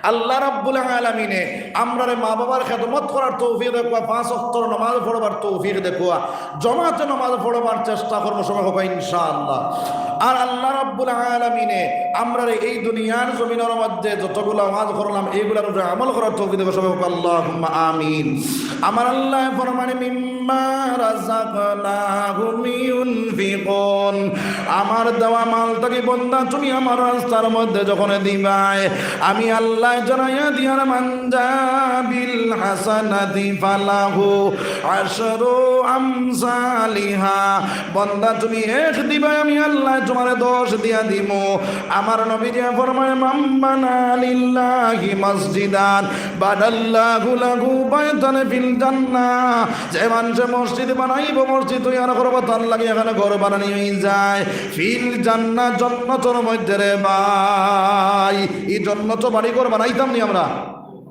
আল্লাহ রাব্বুল আলামিনে আমরারে মা বাবার খেদমত করার তৌফিক দেউক্কা, পাঁচ ওয়াক্তর নামাজ পড়বার তৌফিক দেউক্কা, জমাতে নামাজ পড়বার চেষ্টা করমু, সবাই কই ইনশাআল্লাহ। আর আল্লাহ রাব্বুল আলামিনে আমরারে এই দুনিয়ার জমিনর মধ্যে যতগুলা ওয়াজ করলাম, এইগুলার উপরে আমল করার তৌফিক দেউক্কা, সবাই কই আল্লাহুম্মা আমিন। আমার আল্লাহ ফরমানে, "মিম্মা রাযাকনাহুম ইউনফিকুন।" আমার দেওয়া মাল থাকি বান্দা তুমি আমার রাস্তার মধ্যে যখন দিবায়, আমি আল্লাহ জানাইয়া দিয়ার, "মান জাআ বিল হাসানাতি ফালাহু আশরু আমসালিহা।" বান্দা তুমি এক দিবায়, আমি আল্লাহ তোমারে দশ দিয়া দিমু। আমার নবীজি ফরমায়, "মান বানা লিল্লাহি মসজিদান বানাল্লাহু লাহু বাইতান ফিল জান্নাহ।" যে মানুষ মানষে মসজিদ বানাইবো, মসজিদ তৈয়ার করবো, তার লাগি এখান ঘর বানানি অইযায়। ফিল জান্নাহ, জন্নতর মধ্যে রে ভাই। ই জন্নতো বাড়ি ঘর বানাইতাম নি আমরা?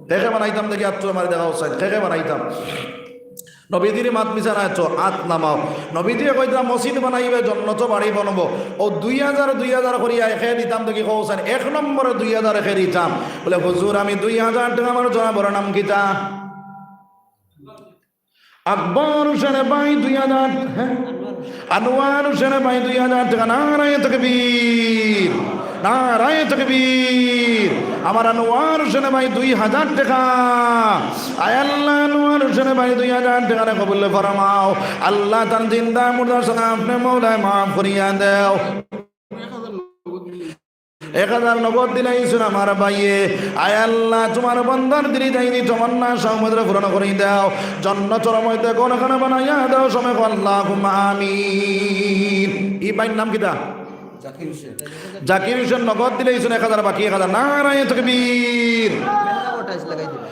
কে কে বানাইতাম দেখি, আত তুলি মারি দেখাও চাই, কে কে বানাইতাম? নবীজির মাত মিছা নায় তো, আত নামাও। নবীজিয়ে কইতরা মসজিদ বানাইবে, জন্নতো বাড়ি বনবো। অউ দুই হাজার, দুই হাজার করিয়া একে দিতাম দেখি, কও চাই, এক নম্বরে দুই হাজার একে দিতাম। বলে, "হুজুর, আমি দুই হাজার টেকা, আমার জনাবর নাম কিতা?" আকবর হোসেন ভাই দুই হাজার, হ্যাঁ? আনোয়ার হোসেন ভাই দুই হাজার টেকা, নারায়ে তাকবীর, নারায়ে তাকবীর। আমার আনোয়ার হোসেন ভাই দুই হাজার টেকা। আয় আল্লাহ, আনোয়ার হোসেন ভাই দুই হাজার টেকারে কবুল ফরমাও। আল্লাহ তান জিন্দা মুর্দা সানা আপনে মৌলায় মাফ করিয়া দেও। এক হাজার নগদ দিলাইছইন আমার ভাইয়ে। আয় আল্লাহ, তুমার বন্দার দিলি যাইদি তমন্না সব মধ্যে পূরণ করি দেও। জন্নতর মধ্যে ঘরখান বানাইয়া দেও, সবে কও আল্লাহুম্মা আমিন। ই ভাইর নাম কিতা? জাকির হোসেন। জাকির হোসেন নগদ দিলাইছইন এক হাজার, বাকি এক হাজার। নারায়ে তাকবীর।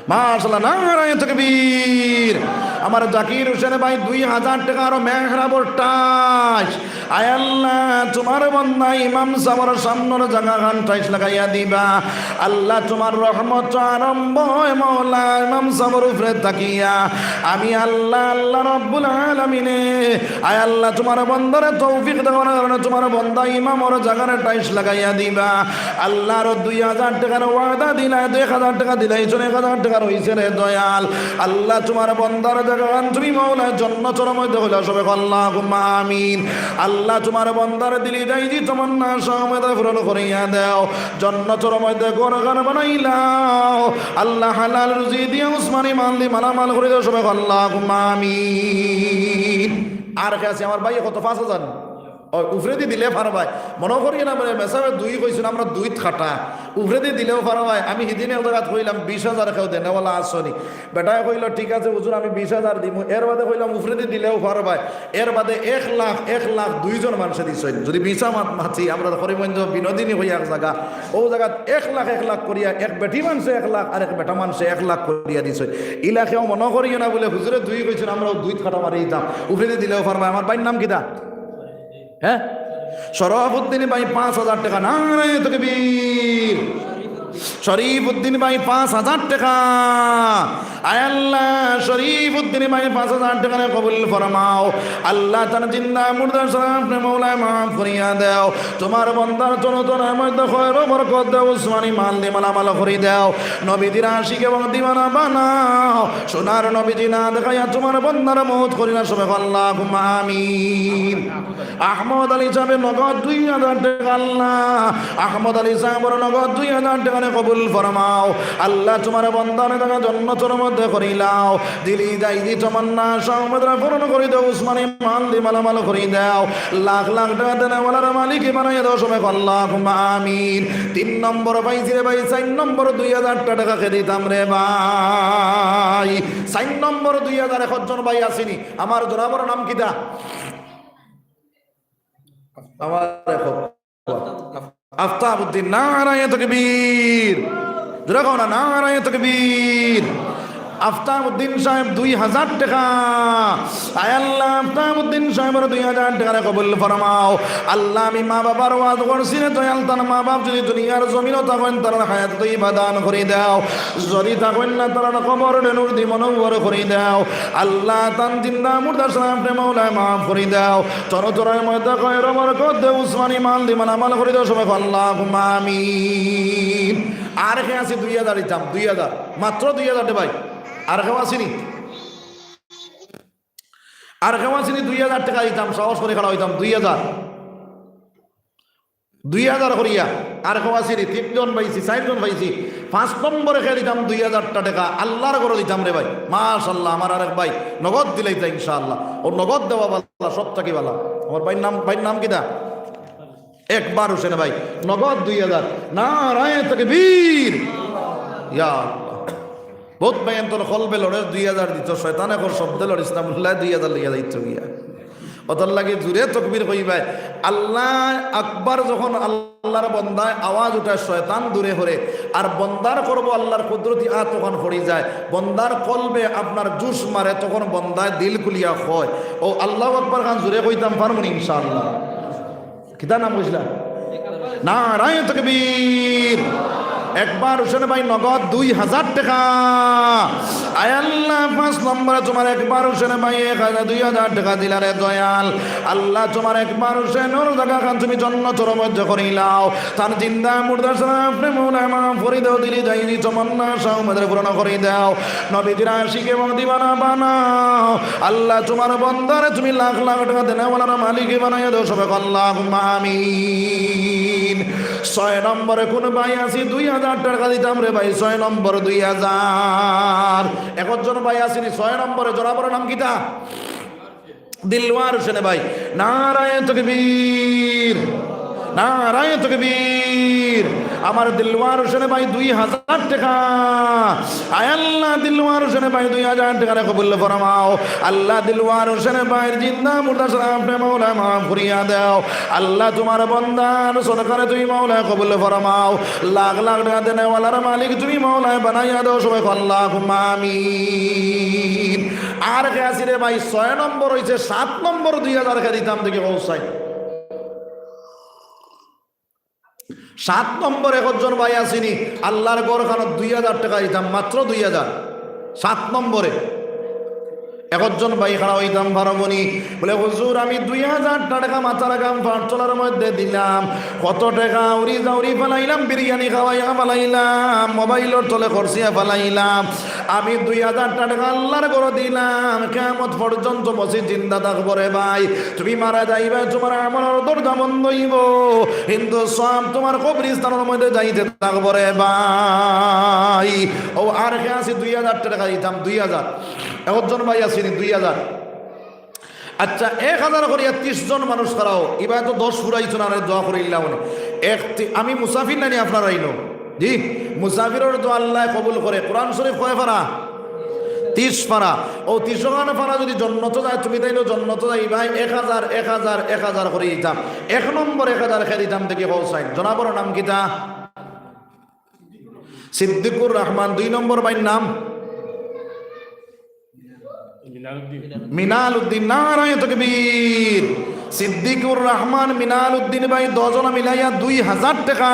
মাশাআল্লাহ, নারায়ে তাকবীর। আমার জাকির হোসেন ভাই দুই হাজার টেকা আরো মেহরাবর টাইলস। আয় আল্লাহ, তুমার বন্দা ইমাম সাবর সামনর জাগাখান টাইলস লাগাইয়া দিবা। আল্লাহ, তুমার রহমত আরম্ভ অয় মৌলা ইমাম সাবর উপরে থাকিয়া। আমি আল্লাহ, আল্লাহ রব্বুল আলামিনে, আয় আল্লাহ, তুমার বন্দারে তৌফিক দেওয়ার কারণে তুমার বন্দা ইমামর জাগারে টাইলস লাগাইয়া দিবা। আল্লাহ, আরো দুই হাজার টেকার ওয়াদা দিলায়, দুই হাজার টেকা দিলাইছইন, এক হাজার টেকা রইছে রে দয়াল। আল্লাহ, তুমার বন্দার জাগাখান তুমি মৌলায় জন্নতর মধ্যে কইলা, সবে কও আল্লাহুম্মা আমিন। আল্লাহ, তুমার বন্দার দিলি যাইদি তমন্না সব মধ্যে পূরণ করিয়া দেও। জন্নতর মধ্যে ঘরখান বানাইলাও। আল্লাহ, হালাল রুজি দিয়া উসমানী মাল দি মালামাল করি দেও, সবে কও আল্লাহুম্মা আমিন। আর কে আছে আমার ভাই? কত? পাঁচ হাজার? অয়, উপরেদি দিলে পারবায়। মনো করিও না, মানে, মেসাবে দুই কইছইন, আমরা দুইত কাটা। উপরেদি দিলেও পারবায়। আমি হিদিন এক জাগাত কইলাম, বিশ হাজার কেউ দেনেওয়ালা আছইন নি? বেটায় কইলো, "ঠিক আছে হুজুর, আমি বিশ হাজার দিমু।" এর বাদে কইলাম, "উপরেদি দিলেও পারবায়।" এর বাদে এক লাখ, এক লাখ দুইজন মানষে দিছইন। যুদি মিছা মাত মাতি, আমরা করিমগঞ্জ বিনোদিনী কইয়া এক জাগা, অউ জাগাত এক লাখ, এক লাখ করিয়া, এক বেটি মানষে এক লাখ আর এক বেটা মানষে এক লাখ করিয়া দিছইন। ইলা কেউ মনো করিও না বুলে, "হুজুরে দুই কইছইন, আমরাও দুইত কাটা মারি দিতাম।" উপরেদি দিলেও পারবায়। আমার ভাইর নাম কিতা? হ্যাঁ? শরফুদ্দিন ভাই পাঁচ হাজার টেকা, নারায়ে তাকবীর। শরীফুদ্দিন ভাই পাঁচ হাজার টেকা। আয় আল্লাহ, শরীফুদ্দিন ভাই পাঁচ হাজার টেকারে কবুল ফরমাও। আল্লাহ, তান জিন্দা মুর্দা সানা আপনে মৌলায় মাফ করিয়া দেও। তুমার বন্দার তনতনর মধ্যে খয়র বরকত দেও, উসমানী মাল দি মালামাল করি দেও। নবীজির আশিক এবং দিওয়ানা বানাও। সোনার নবীজি না দেখাইয়া তুমার বন্দার মউত করি না, সবে কও আল্লাহুম্মা আমিন। আহমদ আলী সাবে নগদ দুই হাজার টেকা, আল্লাহ, আহমদ আলী সাবর নগদ দুই হাজার টেকারে কবুল ফরমাও। আল্লাহ, তুমার বন্দারে তাকে জন্নতর মধ্যে করিলাও। দিলি যাইদি তমন্না সব মধ্যে পূরণ করি দেও, উসমানী মাল দি মালামাল করি দেও। লাখ লাখ টেকা দেনেওয়ালার মালিক বানাইয়া দেও, সবে কও আল্লাহুম্মা আমিন। তিন নম্বর পাইছি রে ভাই, চাইর নম্বর দুই হাজার টেকা কে দিতাম রে ভাই। চাইর নম্বর দুই হাজার, একজন ভাই আছইন নি? আমার জনাবর নাম কিতা? আমার এখন আফতাব উদ্দিন, নারায়ে তাকবীর। জোরে কও না, নারায়ে তাকবীর। আফতাব উদ্দিন সাব দুই হাজার টেকা। আয় আল্লাহ, আফতাব উদ্দিন সাবর দুই হাজার টেকারে কবুল ফরমাও। আল্লাহ, আমি মা বাবার ওয়াজ করছি রে দয়াল, তান মা বাপ যুদি দুনিয়ার জমিনো থাকইন, তারার হায়াত তৈবা দান করি দেও। যুদি থাকইন না, তারার কবর নূর দি মনোহর করি দেও। আল্লাহ, তান জিন্দা মুর্দা সানা আপনে মৌলায় মাফ করি দেও। তনতনর মধ্যে খয়র বরকত দেও, উসমানী মাল দি মালামাল করি দেও, সবে কও আল্লাহুম্মা আমিন। আর কে আছে দুই হাজার দিতাম, দুই হাজার, মাত্র দুই হাজার রে ভাই। আর কেউ আছইন নি? আর কেউ আছইন নি দুই হাজার টেকা দিতাম, সাহস করি খাড়া অইতাম, দুই হাজার। দুই হাজার করিয়া, আর কেউ আছইন নি? তিনজন পাইছি, চাইরজন পাইছি। পাঁচ নম্বরে কে দিতাম দুই হাজার টেকা, আল্লাহর ঘরো দিতাম রে ভাই। মাশাআল্লাহ, আমার আরেক ভাই নগদ দিলাইতা ইনশাআল্লাহ। অউ নগদ দেওয়া ভালা, সব থাকি ভালা। আমার ভাইর নাম, ভাইর নাম কিতা? একবার হোসেন ভাই, নগদ দুই হাজার। নারায়ে তাকবীর। ইয়া আল্লাহ। বউত ভাইয়াইন্তর কলবে লড়ে দুই হাজার দিতো, শয়তানে কর শব্দে লড়িস না, মুল্লায় দুই হাজার লইয়া যাইতো গিয়া। অতার লাগি জুরে তকবীর কইবায়। আল্লাহ আকবার যখন আল্লাহর বন্দায় আওয়াজ উঠায়, শয়তান দূরে হরে, আর বন্দার করবো আল্লাহর কুদরতি আত তখন পড়ি যায়। বন্দার কলবে আপনার জোশ মারে, তখন বন্দায় দিল খুলিয়া কয়। ও আল্লাহু আকবার খান জুরে কইতাম পারমুনি ইনশাআল্লাহ? কিতা নাম কইছিলা? নারায়ে তকবীর। একবার হুসেন ভাই নগদ দুই হাজার টেকা। আয় আল্লাহ, পাঁচ নম্বরে তুমার একবার হুসেন ভাই এক হাজার, দুই হাজার টেকা দিলা রে দয়াল। আল্লাহ, তুমার একবার হুসেনর জাগাখান তুমি জন্নতর মধ্যে করিলাও। তান জিন্দা মুর্দা সারা আপনে মৌলায় মাফ করি দেও, দিলি যাইনি তমন্না আশা উমেদ পূরণ করি দেও। নবীজির আশিক এবং দিওয়ানা বানাও। আল্লাহ, তুমার বন্দারে তুমি লাখ লাখ টেকা দেনেওয়ালার মালিক বানাইয়া দেও। সবে কও আল্লাহুম্মা আমিন। ছয় নম্বরে কুন ভাই আছি, দুই হাজার টেকা দিতাম রে ভাই, ছয় নম্বর দুই হাজার। একজন ভাই আছিনি ছয় নম্বরে, জনাবর নাম কিতা? দিলওয়ার হুসেন ভাই। নারায়ে তকবীর, নারায়ে তকবীর। আমার দিলওয়ার হুসেন ভাই দুই হাজার টেকা। আয় আল্লাহ, দিলওয়ার হুসেন ভাই দুই হাজার টেকারে কবুল ফরমাও। আল্লাহ, দিলওয়ার হুসেন ভাইর জিন্দা মুর্দা সারা আপনে মৌলায় মাফ করিয়া দেও। আল্লাহ, তুমার বন্দার সদকারে তুমি মৌলায় কবুল ফরমাও। লাখ লাখ টেকা দেনেওয়ালার মালিক তুমি মৌলায় বানাইয়া দেও। সবে কও আল্লাহুম্মা আমিন। আর কে আছি রে ভাই? ছয় নম্বর অইছে, সাত নম্বর দুই হাজার কে দিতাম দেখি কও চাই। সাত নম্বর একজন ভাই আছিনি, আল্লাহর ঘরখানো দুই হাজার টেকা দিতাম, মাত্র দুই হাজার। সাত নম্বরে একজন ভাই খাড়া অইতাম পারমুনি, বলে, "হুজুর, আমি দুই হাজার টেকা মাথার ঘাম পাটতলার মধ্যে দিলাম, কত টেকা উড়ি যাউরি ফালাইলাম, বিরিয়ানি খাওয়াইয়া ফালাইলাম, মোবাইলর তলে খরচিয়া ফালাইলাম, আমি দুই হাজার টেকা আল্লাহর ঘরো দিলাম, কিয়ামত পর্যন্ত মসজিদ জিন্দা থাকবো রে ভাই, তুমি মারা যাইবায়, তুমার আমলর দরজা বন্ধ অইবো, কিন্তু সওয়াব তুমার কবরস্থানর মধ্যে যাইতে থাকবো রে ভাই।" ও আর কে আছি দুই হাজার টেকা দিতাম, দুই হাজার। একজন ভাই আছিনি দুই হাজার। আচ্ছা, এক হাজার করিয়া ত্রিশ জন মানুষ খাড়াও, ইবায় তো দশ ফুরাইছো না, আরে দোয়া করিলাও নি। এক তি-, আমি মুসাফির নানি আপনারাইনো? জি, মুসাফিরর দোয়া আল্লায় কবুল করে। কোরআন শরীফ কয় পারা? ত্রিশ পারা। ও ত্রিশ খান পারা যদি জন্নতো যায়, তুমি তাইলে জন্নতো যাইবায়। এক হাজার, এক হাজার, এক হাজার করি দিতাম। এক নম্বর এক হাজার কে দিতাম দেখি কও চাই। জনাবর নাম কিতা? সিদ্দিকুর রহমান। দুই নম্বর ভাইর নাম? মিনাল উদ্দিন। নারায়ে তকবীর। সিদ্দিকুর রহমান, মিনাল উদ্দিন ভাই, দুইজনে মিলাইয়া দুই হাজার টেকা।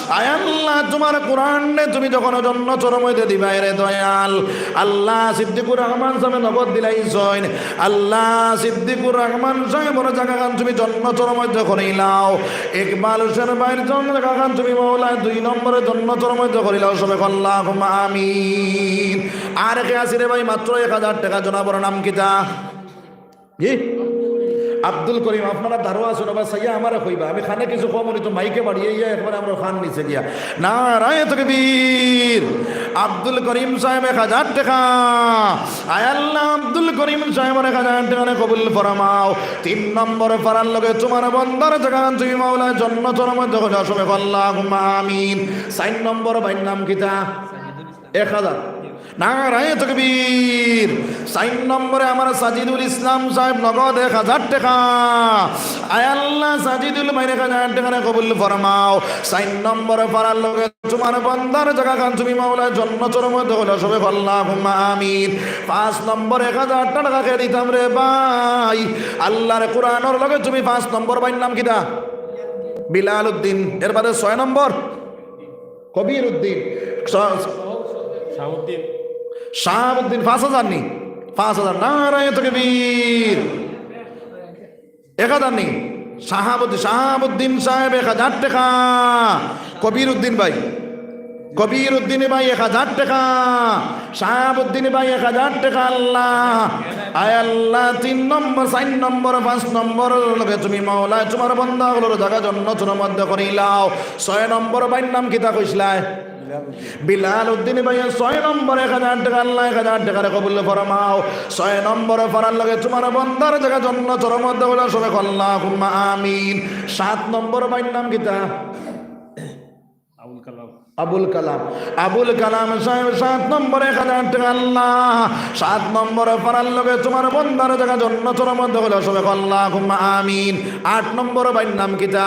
আয় আল্লাহ, তুমার কোরআনরে তুমি যখন জন্নতর মধ্যে দিবায় রে দয়াল, আল্লাহ, সিদ্দিকুর রহমান সাহেবে নগদ দিলাইছইন। আল্লাহ, সিদ্দিকুর রহমান সাহেবর জাগাখান তুমি জন্নতর মধ্যে করিলাও। ইকবাল হোসেন ভাইর জন্য জাগাখান তুমি মওলায় দুই নম্বরে জন্নতর মধ্যে করিলাও। সবে কও আল্লাহুম্মা আমিন। আর কে আছি রে ভাই, মাত্র এক হাজার টেকা, জনাবর নাম কিতা? জি? আব্দুল করিম, আপনারা দারো আছইন, ওবা চাইয়া আমারে কইবা, আমি কানে কিছু কম অইলে তো মাইকে বাড়িয়া ইয়া একবারে আমরার কান নিচে গিয়া। নারায়ে তকবীর। আব্দুল করিম সাহেব এক হাজার টেকা। আয় আল্লাহ, আব্দুল করিম সাহেবর এক হাজার টেকারে কবুল ফরমাও। তিন নম্বর পারার লগে তুমার বন্দার জাগাখান তুমি মওলায় জন্নতর মধ্যে করিলাও। সবে কও আল্লাহুম্মা আমিন। চাইর নম্বর ভাইর নাম কিতা? এক হাজার। নারায়ে তকবীর। চাইর নম্বরে আমার সাজিদুল ইসলাম সাহেব নগদ এক হাজার টেকা। আয় আল্লাহ, সাজিদুল ভাইর এক হাজার টেকারে কবুল ফরমাও। চাইর নম্বরে পারার লগে তুমার বন্দার জাগাখান তুমি মওলায় জন্নতর মধ্যে করিলাও। সবে কও আল্লাহুম্মা আমিন। পাঁচ নম্বরে এক হাজার টেকা কে দিতাম রে ভাই, আল্লাহর কোরআনর লগে তুমি পাঁচ নম্বর ভাইর নাম কিতা? বিলাল উদ্দিন। এর বাদে ছয় নম্বর কবির উদ্দিন। স-, শাহাবুদ্দিন। শাহাবুদ্দিন, পাঁচ হাজার নি? পাঁচ হাজার। নারায়ে তকবীর। এক হাজার নি? শাহাবুদ্দিন, শাহাবুদ্দিন সাহেব এক হাজার টেকা। কবির উদ্দিন ভাই, কবির উদ্দিন ভাই এক হাজার টেকা। শাহাবুদ্দিন ভাই এক হাজার টেকা। আল্লাহ, আয় আল্লাহ, তিন নম্বর, চাইর নম্বর, পাঁচ নম্বরর লগে তুমি মওলায় তুমার বন্দা অকলর জাগা জন্নতর মধ্যে করিলাও। ছয় নম্বর ভাইর নাম কিতা কইছলায়? বিলাল উদ্দিন ভাইয়ে ছয় নম্বর এক হাজার টেকা, আল্লাহ এক হাজার টেকারে কবুল ফরমাও। ছয় নম্বর পারার লগে তুমার বন্দার জাগা জন্নতর মধ্যে করিলাও। সবে কও আল্লাহুম্মা আমিন। সাত নম্বর ভাইর নাম কিতা? আবুল কালাম। আবুল কালাম। আবুল কালাম সাহেব সাত নম্বরে এক হাজার টেকা আল্লাহ। সাত নম্বরে পারার লগে তুমার বন্দার জাগা জন্নতর মধ্যে করিলাও, সবে কও আল্লাহুম্মা আমিন। আট নম্বর ভাইর নাম কিতা?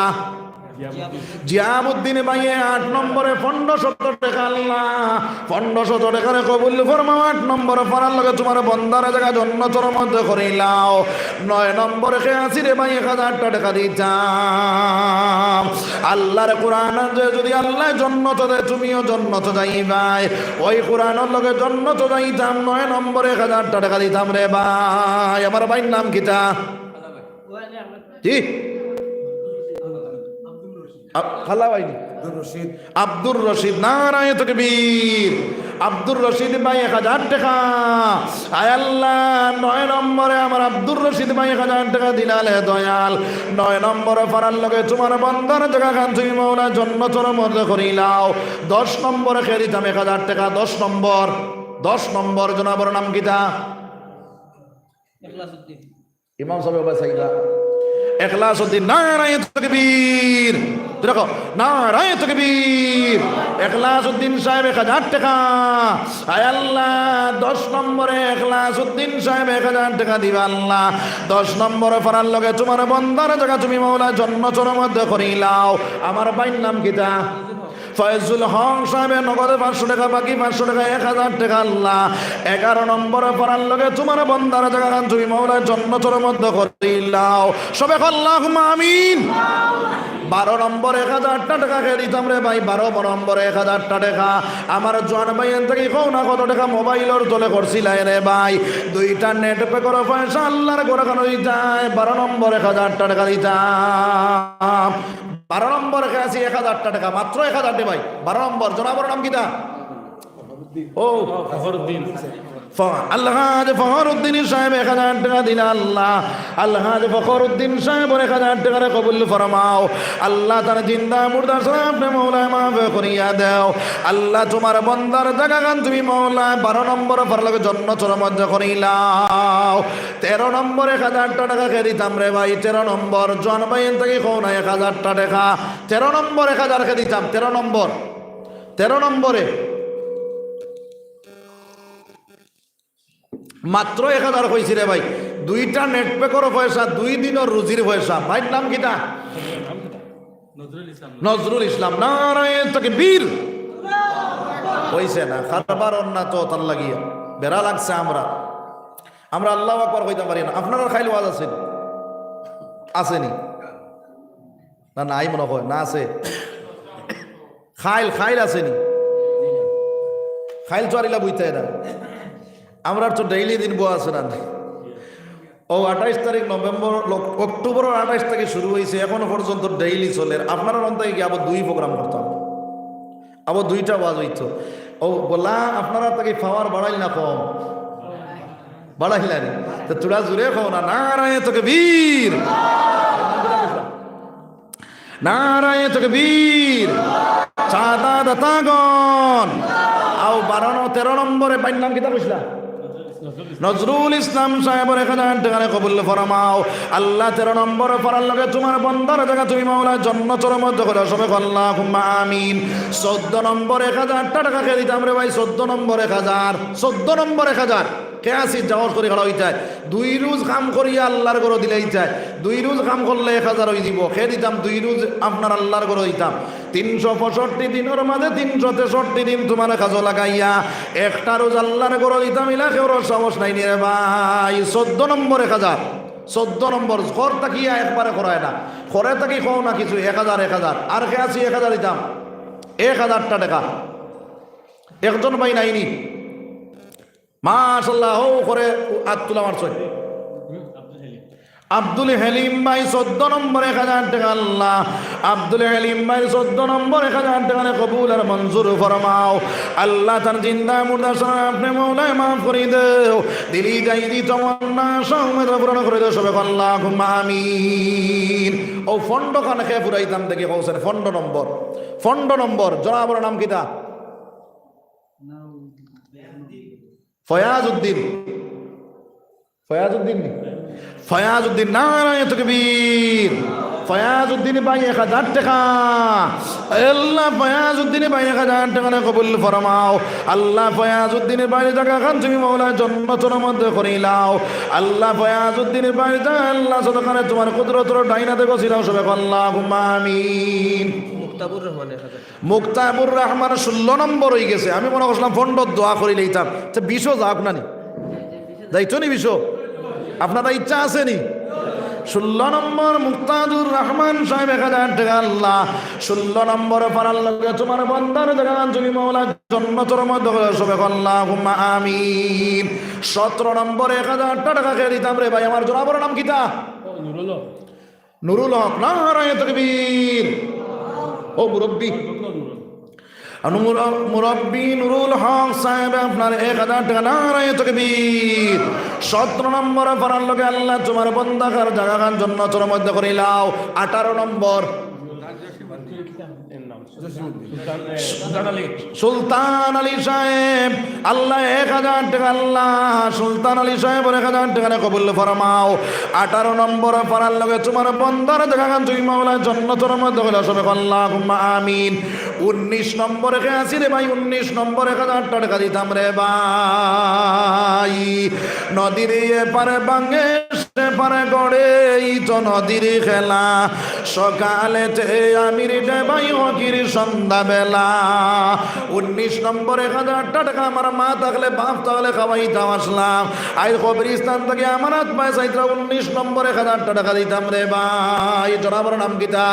জিয়াউদ্দিন ভাইয়ে আট নম্বরে পনেরোশত টেকা আল্লাহ। পনেরোশত টেকারে কবুল ফরমাও। আট নম্বরে পারার লগে তুমার বন্দার জাগা জন্নতর মধ্যে করিলাও। নয় নম্বরে কে আছি রে ভাই, এক হাজারটা টেকা দিতাম। আল্লাহর কোরআন যে যদি আল্লাহ জন্নত দেয়, তুমিও জন্নত যাইবায়। ওই কোরআনর লগে জন্নত যাইতাম, নয় নম্বরে এক হাজারটা টেকা দিতাম রে ভাই। আমার ভাইর নাম কিতা? জি? আ-, খালা ভাই নি? আব্দুর রশিদ। আব্দুর রশিদ, নারায়ে তাকবীর। আব্দুর রশিদ ভাই এক হাজার টেকা। আয় আল্লাহ, নয় নম্বরে আমার আব্দুর রশিদ ভাই এক হাজার টেকা দিলালে দয়াল। নয় নম্বরে পারার লগে তুমার বন্দার জাগাখান তুমি মৌলা জন্নতর মধ্যে করিলাও। দশ নম্বরে কে দিতাম এক হাজার টেকা, দশ নম্বর। দশ নম্বর জনাবর নাম কিতা? ইমাম সাহেব ভাই চাইবা। এখলাস উদ্দিন, নারায়ে তাকবীর। তুই রাখো, নারায়ে তাকবীর। এখলাস উদ্দিন সাহেব এক হাজার টেকা। আয় আল্লাহ, দশ নম্বরে এখলাস উদ্দিন সাহেব এক হাজার টেকা দিবা আল্লাহ। দশ নম্বরে পারার লগে তুমার বন্দার জাগা তুমি মৌলা জন্নতর মধ্যে করিলাও। আমার ভাইর নাম কিতা? ফয়জুল হক সাহেবে নগদে পাঁচশো টেকা, বাকি পাঁচশো টেকা, এক হাজার টেকা আল্লাহ। এগারো নম্বরে পারার লগে তুমার বন্দার জাগাখান তুমি মৌলা জন্নতর মধ্যে করিলাও। সবে কও আল্লাহুম্মা আমিন। বারো নম্বরে এক হাজারটা টেকা কে দিতাম রে ভাই, বারো নম্বরে এক হাজারটা টেকা। আমার জোয়ান ভাইয়াইন থাকি কও না কত টেকা মোবাইলর তলে করছিলায় রে ভাই। দুইটা নেট প্যাকর পয়সা আল্লাহর ঘরখানো দিতায়, বারো নম্বরে এক হাজারটা টেকা দিতাম। বারো নম্বরে কে আছি এক হাজারটা টেকা, মাত্র এক হাজার রে ভাই। বারো নম্বর, জনাবর নাম কিতা? ও, ফখরুদ্দিন। ফ-, আলহাজ ফখরুদ্দিন সাহেব এক হাজার টেকা দিলা আল্লাহ। আলহাজ ফখরুদ্দিন সাহেবর এক হাজার টেকারে কবুল ফরমাও। আল্লাহ তান জিন্দা মুর্দা সারা আপনে মৌলায় মাফ করিয়া দেও। আল্লাহ তুমার বন্দার জাগাখান তুমি মৌলায় বারো নম্বরে পারার লগে জন্নতর মধ্যে করিলাও। তেরো নম্বরে এক হাজারটা টেকা কে দিতাম রে ভাই, তেরো নম্বর। জোয়ান ভাইয়াইন থাকি কও না এক হাজারটা টেকা। তেরো নম্বরে এক হাজার কে দিতাম, তেরো নম্বর। তেরো নম্বরে মাত্র এক হাজার কইছি রে ভাই। দুইটা নেট প্যাকর পয়সা, দুই দিনর রুজির পয়সা। ভাইর নাম কিতা? নজরুল ইসলাম। নজরুল ইসলাম, নারায়ে তাকবীর। কইছে না, কারবার অন্যা তো তার লাগিয়া বেড়া লাগছে আমরা। আমরা আল্লাহু আকবার কইতাম পারি না। আপনারার খাইল ওয়াজ আছে নি? আছে নি? না, নাই মনে হয়, না আছে। খাইল, খাইল আছে নি? খাইল তো আর ইলা বইতে না। আমরার তো ডেইলি দিন বওয়া আছে না? ও আঠাইশ তারিখ নভেম্বর, লক-, অক্টোবরর আঠাইশ থাকি শুরু অইছে, এখনো পর্যন্ত ডেইলি চলের। আপনারার অন থাকি আবার দুই প্রোগ্রাম করতাম, আবার দুইটা ওয়াজ অইতো। ও বলা, আপনারার থাকি পাওয়ার বাড়াইল না কম? বাড়াইলা নি? তো থুড়া জুরে কও না, নারায়ে তাকবীর। নারায়ে তাকবীর। চাঁদা দাতাগণ। আও বারো ন-, তেরো নম্বরে, ভাইর নাম কিতা কইছিলা? নজরুল ইসলাম সাহেবর এক হাজার টেকারে কবুল ফরমাও। আল্লাহ, তেরো নম্বরে পারার লগে তুমার বন্দার জাগা তুমি মাওলা জন্নতর মধ্যে করিও। সবে কও আল্লাহুম্মা আমিন। চৌদ্দ নম্বর এক হাজারটা টেকা কে দিতাম রে ভাই, চৌদ্দ নম্বর এক হাজার, চৌদ্দ নম্বর এক হাজার। কে আছি সাহস করি খাড়া অইতায়? দুই রুজ কাম করিয়া আল্লার ঘরো দিলাইতায়। দুই রুজ কাম করলে এক হাজার অইযিবো। কে দিতাম? দুই রুজ আপনার আল্লার ঘরো দিতাম। তিনশো পঁয়ষট্টি দিনর মাঝে তিনশো তেষট্টি দিন তুমার কাজো লাগাইয়া একটা রুজ আল্লার ঘরো দিতাম, ইলা কেউরর সাহস নাই নি রে ভাই। চৌদ্দ নম্বর এক হাজার, চৌদ্দ নম্বর। ঘর থাকিয়া একবারে করায় না, ঘরে থাকি কও না কিছু, এক হাজার, এক হাজার। আর কে আছি এক হাজার দিতাম? এক হাজারটা টেকা। একজন ভাই নাই নি? মাশাআল্লাহ, হউ করে আত তুলা মারছইন। আব্দুল হালিম ভাই চৌদ্দ নম্বর এক হাজার টেকা আল্লাহ। আব্দুল হালিম ভাই চৌদ্দ নম্বর এক হাজার টেকারে কবুল আর মঞ্জুর ফরমাও। আল্লাহ তার জিন্দা মুর্দা সারা আপনে মাওলায় মাফ করি দেও। দিলি যাইদি তমন্না আশা উমেদ পূরণ করি দেও। সবে কও আল্লাহুম্মা আমিন। ও ফন্ড খান কে ফুরাইতাম দেখি কওছেন ফন্ড নম্বর। ফন্ড নম্বর, জনাবর নাম কিতা? ফয়াজ উদ্দিন। ফয়াজ উদ্দিন নি? ফয়াজ উদ্দিন, নারায়ে তাকবীর। ফয়াজউদ্দিন ভাই এক হাজার টেকা। আল্লাহ, ফয়াজউদ্দিন ভাই এক হাজার টেকা নে কবুল ফরমাও। আল্লাহ, ফয়াজউদ্দিন ভাইর জাগাখান তুমি মওলা জন্নতর মধ্যে করিলাও। আল্লাহ, ফয়াজউদ্দিন ভাইর জাগা আল্লাহ সদকানে তুমার কুদরতর ডাইন আতে গছিলাও, সবে কও আল্লাহুম্মা আমিন। মুক্তাবুর রহমান এক হাজার। মুক্তাবুর রহমান ষোলো নম্বর অইগেছে। আমি মনে করছিলাম ফন্ডর দোয়া করিলাইতাম। তে বিশও যাউক না নি? যাইতো নি বিশও? আপনারা ইচ্ছা আছে নি? ষোলো নম্বর মুক্তাদুর রহমান সাহেব এক হাজার টেকা আল্লাহ। ষোলো নম্বর পারার লগে তুমার বন্দার জাগাখান তুমি মওলা জন্নতর মধ্যে করিলাও, সবে কও আল্লাহুম্মা আমিন। সতরো নম্বর এক হাজার টেকা কে দিতাম রে ভাই? আমার জনাবর নাম কিতা? নুরুল হক। নারায়ে তাকবীর। ও মুরব্বি। আনু মুর-, মুরব্বি নুরুল হক সাহেব আপনার এক হাজার টেকা। নারায়ে তাকবীর। সতরো নম্বর পারার লগে আল্লাহ তুমার বন্দার জাগাখান জন্নতর মধ্যে করিলাও। আঠারো নম্বর সুলতান আলী সাহেব, আল্লাহ এক হাজার টেকা, আল্লাহ সুলতান আলী সাহেবর এক হাজার টেকা নে কবুল ফরমাও। আঠারো নম্বর পারার লগে তুমার বন্দার জাগাখান তুমি মওলা জন্নতর মধ্যে করিলাও, সবে কও আল্লাহুম্মা আমিন। উনিশ নম্বর কে আছি রে ভাই? উনিশ নম্বর এক হাজার টেকা দিতাম রে ভাই। নদীর এপারে ভাঙে সেপারে গড়ে, এই তো নদীর খেলা। সকালেতে আমির ডেবাই হকির সন্ধ্যাবেলা। উনিশ নম্বর এক হাজার টেকা আমার মা থাকলে বাপ থাকলে খাওয়াইতাম আছলাম। আইজ কবরিস্তান থাকি আমানত পাইয়া চাইতরা উনিশ নম্বর এক হাজার টেকা দিতাম রে ভাই। জনাবর নাম কিতা?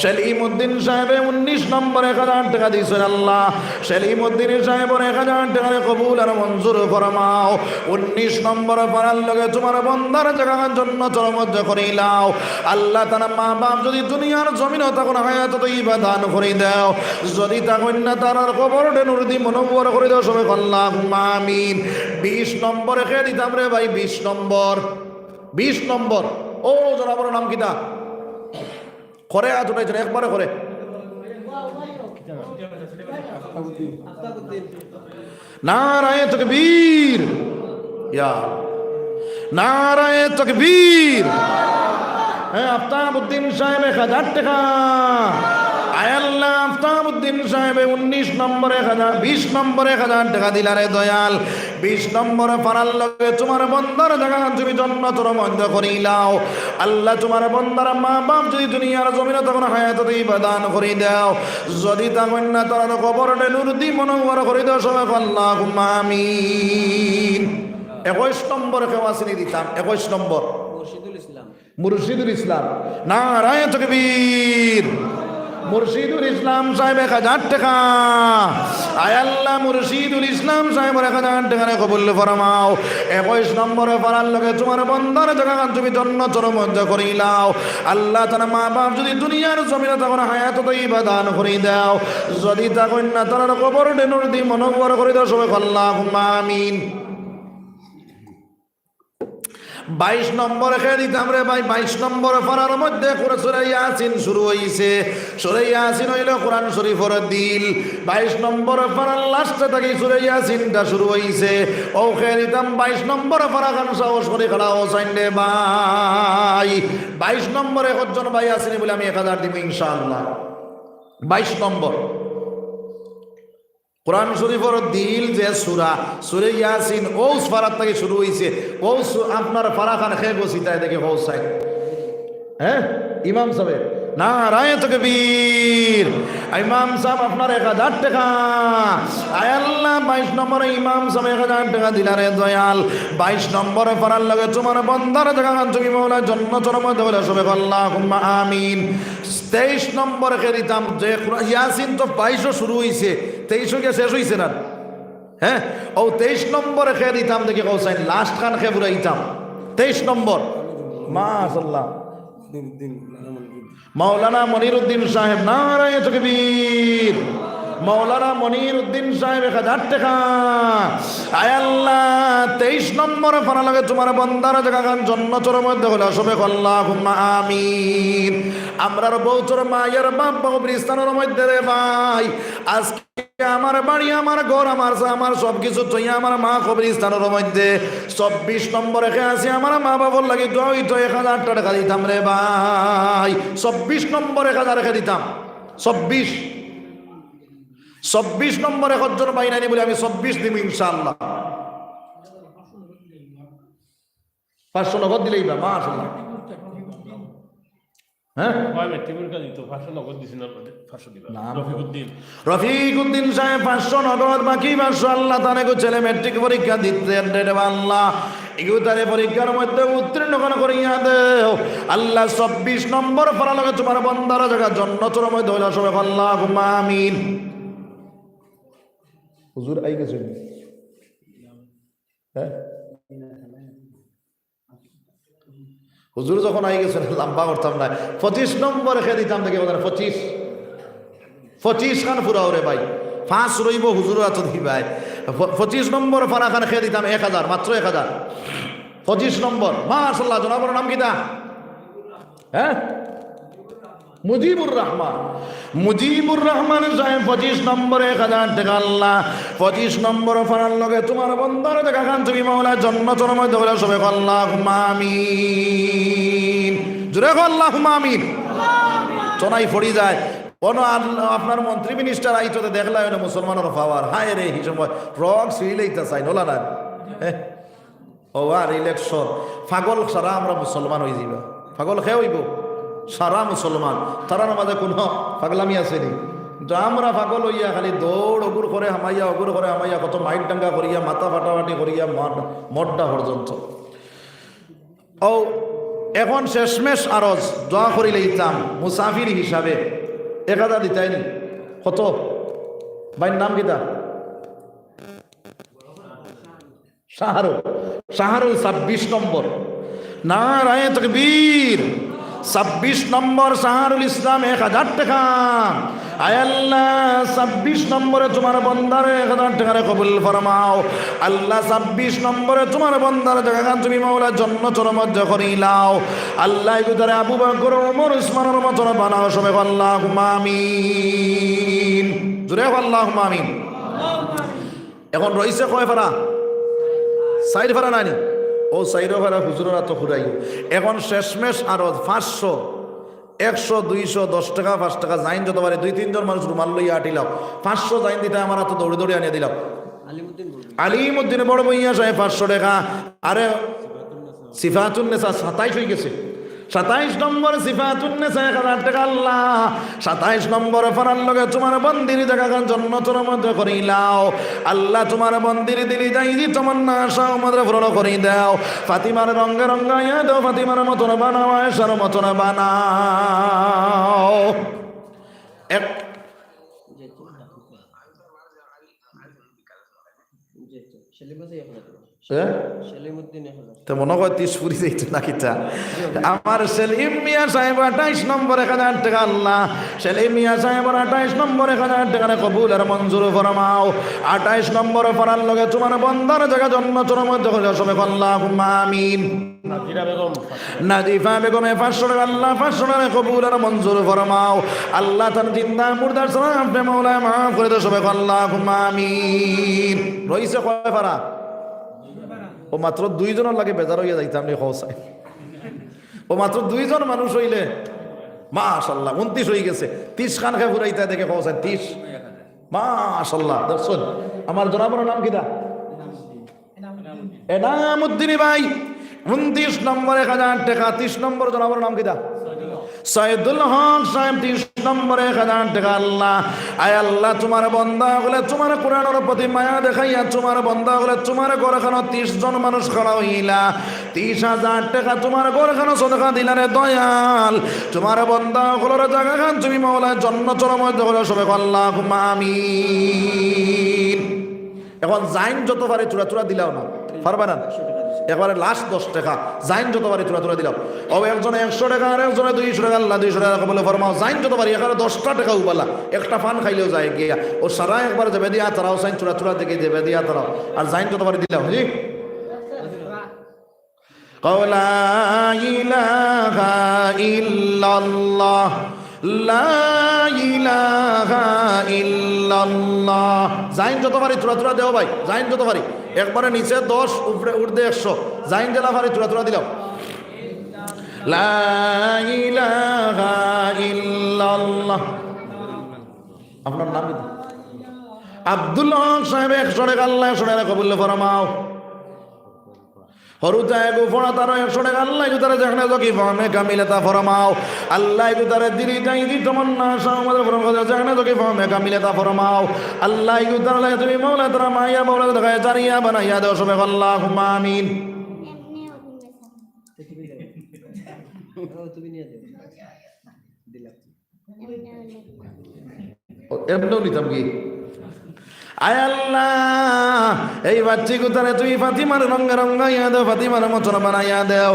সেলিমউদ্দিন সাহেবে উনিশ নম্বর এক হাজার টেকা দিছইন আল্লাহ। সেলিমউদ্দিন সাহেবর এক হাজার টেকা রে কবুল আর মঞ্জুর ফরমাও। উনিশ নম্বর পারার লগে তুমার বন্দার জাগাখান জন্নতর মধ্যে করিলাও। আল্লাহ, তারার মা বাপ যুদি দুনিয়ার জমিনো থাকইন, হায়াতে তৈবা দান করি দেও। যুদি থাকইন না, তারার কবররে নূর দি মুনাওয়ার করি দেও। সবে কও আল্লাহুম্মা আমিন। বিশ নম্বর কে দিতাম রে ভাই? বিশ নম্বর, বিশ নম্বর। ও জনাবর নাম কিতা? খরে আত উঠাইছইন, একবারে খরে। নারায়ে তাকবীর। ইয়া। নারায়ে তাকবীর। হ্যাঁ, আফতাবউদ্দিন সাহেব এক হাজার টেকা। আয় আল্লাহ, আফতাবউদ্দিন সাহেবে উনিশ নম্বর এক হাজার, বিশ নম্বর এক হাজার টেকা দিলা রে দয়াল। বিশ নম্বর পারার লগে তুমার বন্দার জাগাখান তুমি জন্নতর মধ্যে করিলাও। আল্লাহ, তুমার বন্দার মা বাপ যুদি দুনিয়ার জমিনো থাকইন, হায়াতে তৈবা দান করি দেও। যুদি থাকইন না, তারার কবররে নূর দি মুনাওয়ার করি দেও। সবে কও আল্লাহুম্মা আমিন। একুশ নম্বর কেউ আছইন নি দিতাম? একুশ নম্বর। মুর্শিদুল ইসলাম। মুর্শিদুল ইসলাম। নারায়ে তাকবীর। মুর্শিদুল ইসলাম সাহেব এক হাজার টেকা। আয় আল্লাহ, মুর্শিদুল ইসলাম সাহেবর এক হাজার টেকা রে কবুল ফরমাও। একুশ নম্বর পারার লগে তুমার বন্দার জাগাখান তুমি জন্নতর মধ্যে করিলাও। আল্লাহ, তারার মা বাপ যুদি দুনিয়ার জমিনো থাকইন, হায়াতে তৈবা দান করি দেও। যুদি থাকইন না, তারার কবররে নূর দি মুনাওয়ার করি দেও। সবে কও আল্লাহুম্মা আমিন। বাইশ নম্বর কে দিতাম রে ভাই? বাইশ নম্বর পারার মধ্যে কুরআন সূরা ইয়াসিন শুরু অইছে। সূরা ইয়াসিন অইলো কুরআন শরীফর দিল। বাইশ নম্বর পারার লাস্টে থাকি সূরা ইয়াসিনটা শুরু অইছে। অউ কে দিতাম বাইশ নম্বর পারাখান সাহস করি খাড়া অও চাইন রে ভাই। বাইশ নম্বরে কয়জন ভাই আছইন নি বুলে আমি এক হাজার দিমু ইনশাআল্লাহ। বাইশ নম্বর। কুরআন শরীফর দিল যে সূরা, সূরা ইয়াসিন, অউ পারার থাকি শুরু অইছে। অউ সু-, আপনার পারাখান কে গছিতা দেখি কও চাই। হ্যাঁ? ইমাম সাবে। নারায়ে তাকবীর। ইমাম সাব আপনার এক হাজার টেকা। আয় আল্লাহ, বাইশ নম্বরে ইমাম সাবে এক হাজার টেকা দিলা রে দয়াল। বাইশ নম্বর পারার লগে তুমার বন্দার জাগাখান তুমি মওলা জন্নতর মধ্যে করিলাও। সবে কও আল্লাহুম্মা আমিন। তেইশ নম্বর কে দিতাম, যে কুরআন ইয়াসিন তো বাইশো শুরু অইছে, তেইশো গিয়া শেষ অইছে না? হ্যাঁ, অউ তেইশ নম্বর কে দিতাম দেখি কও চাইন, লাস্টখান কে পুরাইতাম। তেইশ নম্বর। মাশাআল্লাহ। মাওলানা মনিরউদ্দিন সাহেব, নারায়ে তাকবীর। মাওলানা মনিরউদ্দিন সাহেব এক হাজার টেকা। আয় আল্লাহ, তেইশ নম্বর পারার লগে তুমার বন্দার জাগাখান জন্নতর মধ্যে করিলাও। সবে কও আল্লাহুম্মা আমিন। আমরার বউতর মায়ের বাপ কবরিস্তানর মধ্যে রে ভাই, আজকে আমার বাড়ি, আমার ঘর, আমার চা-, আমার সব কিছু থইয়া আমার মা কবরস্থানর মধ্যে চব্বিশ নম্বরে কে আছে, আমার মা বাবার লাগি দোয়া অইতো, এক হাজার টেকা দিতাম রে ভাই। চব্বিশ নম্বরে এক হাজার কে দিতাম। চব্বিশ, চব্বিশ নম্বরে কতজন ভাই নানি বলে আমি চব্বিশ দিমু ইনশাআল্লাহ। পাঁচশো নগদ দিলেই বা, মাশাআল্লাহ। হ্যাঁ? ভাই, মেট্রিক পরীক্ষা দিত, পাঁচশো নগদ দিছি না, পাঁচশো দিবা। না, না। রফিকুদ্দিন। রফিকুদ্দিন সাহেব পাঁচশো নগদ, বাকি পাঁচশো আল্লাহ তাআলা গো ছেলে মেট্রিক পরীক্ষা দিতে রে আল্লাহ। এগু তারে পরীক্ষার মধ্যে উত্তীর্ণ করিয়া দেও। আল্লাহ চব্বিশ নম্বর পারার লগে তোমার বন্দার জাগা জন্নতর মধ্যে অইলা সবে আল্লাহুম্মা আমিন। হুজুর আই গেছে। হ্যাঁ? হুজুর যখন আই গেছে, লম্বা করতাম না। পঁচিশ নম্বরে কে দিতাম দেখি, বলেন, পঁচিশ। পঁচিশ খান ফুরাও রে ভাই। পাঁচ রইব হুজুর আতো দিবাই। প-, পঁচিশ নম্বর পারা খান কে দিতাম এক হাজার, মাত্র এক হাজার। পঁচিশ নম্বর, মাশাআল্লাহ, জনাবর নাম কিতা? হ্যাঁ? মুজিবুর রহমান। মুজিবুর রহমান সাহেব পঁচিশ নম্বরে এক হাজার টেকা আল্লাহ। পঁচিশ নম্বর পারার লগে তোমার বন্দার জাগা খান তুমি মাওলা জন্নতর মধ্যে অইলা সবে আল্লাহুম্মা আমিন। জোরে কও আল্লাহুম্মা আমিন। তো নাই পড়ি যায়। কোনো আল-, আপনার মন্ত্রী মিনিস্টার আইতো তো দেখলা অইলো মুসলমানর পাওয়ার। হায় রে, এই সময় ফ্রক সিলাইতা চাই, নোলা না। হ্যাঁ? ও আর ইলেকশন, পাগল সারা আমরা মুসলমান অই যাইবা। পাগল কে অইব? সারা মুসলমান। তারার মাঝে কোনো পাগলামি আছে নি? কিন্তু আমরা পাগল অইয়া খালি দৌড়, অগুর করে হামাইয়া, অগুর করে হামাইয়া, কত মাইর দাঙ্গা করিয়া, মাথা ফাটাফাটি করিয়া, মদ-, মদটা পর্যন্ত। ও, এখন শেষমেশ আরজ, দোয়া করি লইতাম, মুসাফির হিসাবে এক হাজার দিতাই নি। কত? ভাইর নাম কিতা? শাহরুল, শাহরুল ছাব্বিশ নম্বর। নারায়ে তাকবীর। ছাব্বিশ নম্বর শাহরুল ইসলাম এক হাজার টেকা। আয় আল্লাহ, ছাব্বিশ নম্বরে তোমার বন্দারে এক হাজার টেকারে কবুল ফরমাও। আল্লাহ, ছাব্বিশ নম্বরে তোমার বন্দার জাগাখান তুমি মাওলা জন্নতর মধ্যে করিলাও। আল্লাহ, এগুতারে আবু বকর, ওমর, উসমানর মতন বানাও। সবে আল্লাহুম্মা আমিন। জোরে আল্লাহুম্মা আমিন। এখন রইছে কয় পারা? চাইর পারা নানি? ও চাইর পারা হুজুররা তো ফুরাইও। এখন শেষমেশ আরো পাঁচশো, একশো, দুইশো, দশ টেকা, পাঁচ টেকা, যাইন যত পারে, দুই তিনজন মানুষ রুমাল লইয়া আটিলাও। পাঁচশো যাইন দিতা আমার আতো দৌড়ি দৌড়ি আনিয়া দিলাও। আলিমুদ্দিন বড় ভূঁইয়া সাহেব পাঁচশো টেকা। আরে সিফাতুন নেসা সাতাইশ অই গেছে। সাতাইশ নম্বর সিফাতুন নেসা এক হাজার টেকা আল্লাহ। সাতাইশ নম্বর পারার লগে তোমার বন্দির জাগাখান জন্নতর মধ্যে করিলাও। আল্লাহ তোমার বন্দির দিলি যাই যে তমন্না আশা আমাদের পূরণ করি দাও। ফাতিমার রঙে রঙাইয়া দাও, ফাতিমার মতন বানাও, আয়েশার মতন বানাও। এক জি, জি। জি, জি। সেলিম ভাই এক হাজার। হ্যাঁ? সেলিমউদ্দিন এক হাজার। তে মনে হয় তিরিশ ফুরি যাইতো না কিতা? আমার সেলিম মিয়া সাহেব আঠাইশ নম্বর এক হাজার টেকা আল্লাহ। সেলিম মিয়া সাহেব আঠাইশ নম্বর এক হাজার টেকারে কবুল আর মঞ্জুর ফরমাও। আঠাইশ নম্বর পারার লগে তোমার বন্দার জাগা জন্নতর মধ্যে করিলাও। সবে আল্লাহুম্মা আমিন। নাজিরা বেগম। নাজিফা বেগমে পাঁচশো টেকা আল্লাহ, পাঁচশো টেকারে কবুল আর মঞ্জুর ফরমাও। আল্লাহ তার জিন্দা মুর্দার সালাম আপনি মাওলায় মাফ করি দেও। সবে আল্লাহুম্মা আমিন। রইছে কয় পারা? ও মাত্র দুইজনর লাগি বেজার অইয়া যাইতাম নি, কও চাই। ও মাত্র দুইজন মানুষ অইলে, মাশাআল্লাহ, ঊনত্রিশ অই গেছে। তিরিশ খান কে ফুরাইতা দেখি, কও চাই, তিরিশ। মাশাআল্লাহ, দেখছইন? আমার জনাবর নাম কিতা? এনামুদ্দিন ভাই, ঊনত্রিশ নম্বর এক হাজার টেকা, তিরিশ নম্বর জনাবর নাম কিতা? সাইদুল হক সাহেব, তিরিশ নম্বর এক হাজার টেকা আল্লাহ। আয় আল্লাহ, তোমার বন্দা অকলে তোমার কোরআনর প্রতি মায়া দেখাইয়া তোমার বন্দা অকলে তোমার ঘরখানো তিরিশ জন মানুষ খাড়া অইলা, তিরিশ হাজার টেকা তোমার ঘরখানো সদকা দিলা রে দয়াল। তোমার বন্দা অকলর জাগাখান তুমি মাওলা জন্নতর মধ্যে করিলাও। সবে আল্লাহুম্মা আমিন। এখন যাইন যত পারে থুড়া থুড়া দিলাও না, পারবা না? একবারে লাস্ট দশ টেকা, যাইন যত পারে থুড়া থুড়া দিলাও। ও একজনে একশো টেকা, আর একজনে দুইশো টেকা, আল্লাহ দুইশো টেকা কবুল ফরমাও। যাইন যত পারে, এখানে দশটা টেকা উবালা, একটা পান খাইলেও যায় গিয়া। ও সারা একবার যাবে দিয়া তারাও, যাইন থুড়া থুড়া দেখে যাবে দিয়া তারাও, আর যাইন যত পারে দিলাও, জি। قل لا إله إلا الله লা ইলাহা ইল্লাল্লাহ। জাইন যত পারি থুড়া থুড়া দেও ভাই, জাইন যত পারি। একবারে নিচে দশ, উপরে ঊর্ধ্বে একশো। জাইন যেলা পারি থুড়া থুড়া দিলাও। লা ইলাহা ইল্লাল্লাহ। আপনার নাম কি? আব্দুল হক সাহেব, একশো টেকা আল্লায় একশো টেকা কবুল ফরমাও। হরুতা এগু ফোড়া তারও একশো টেকা আল্লায় ইগু তারে যেখানে যকি ফাহমে কামিল আতা ফরমাও। আল্লায় ইগু তারে দিলি তাই দি তমন্না আশা আমাদের পূরণ করে যেখানে যকি ফাহমে কামিল আতা ফরমাও। আল্লায় ইগু তারে তুমি মাওলা তারা মাইয়া মাওলা দেখায় জারিয়া বানাইয়া দেও সবে আল্লাহুম্মা আমিন। তুমি নিয়ে যাও। দিলাম। ও, এমনেও নিতাম কি? আয় আল্লাহ, এই বাচ্চি গুতারে তুমি ফাতিমার রঙে রঙাইয়া দেও, ফাতিমার মতন বানাইয়া দেও,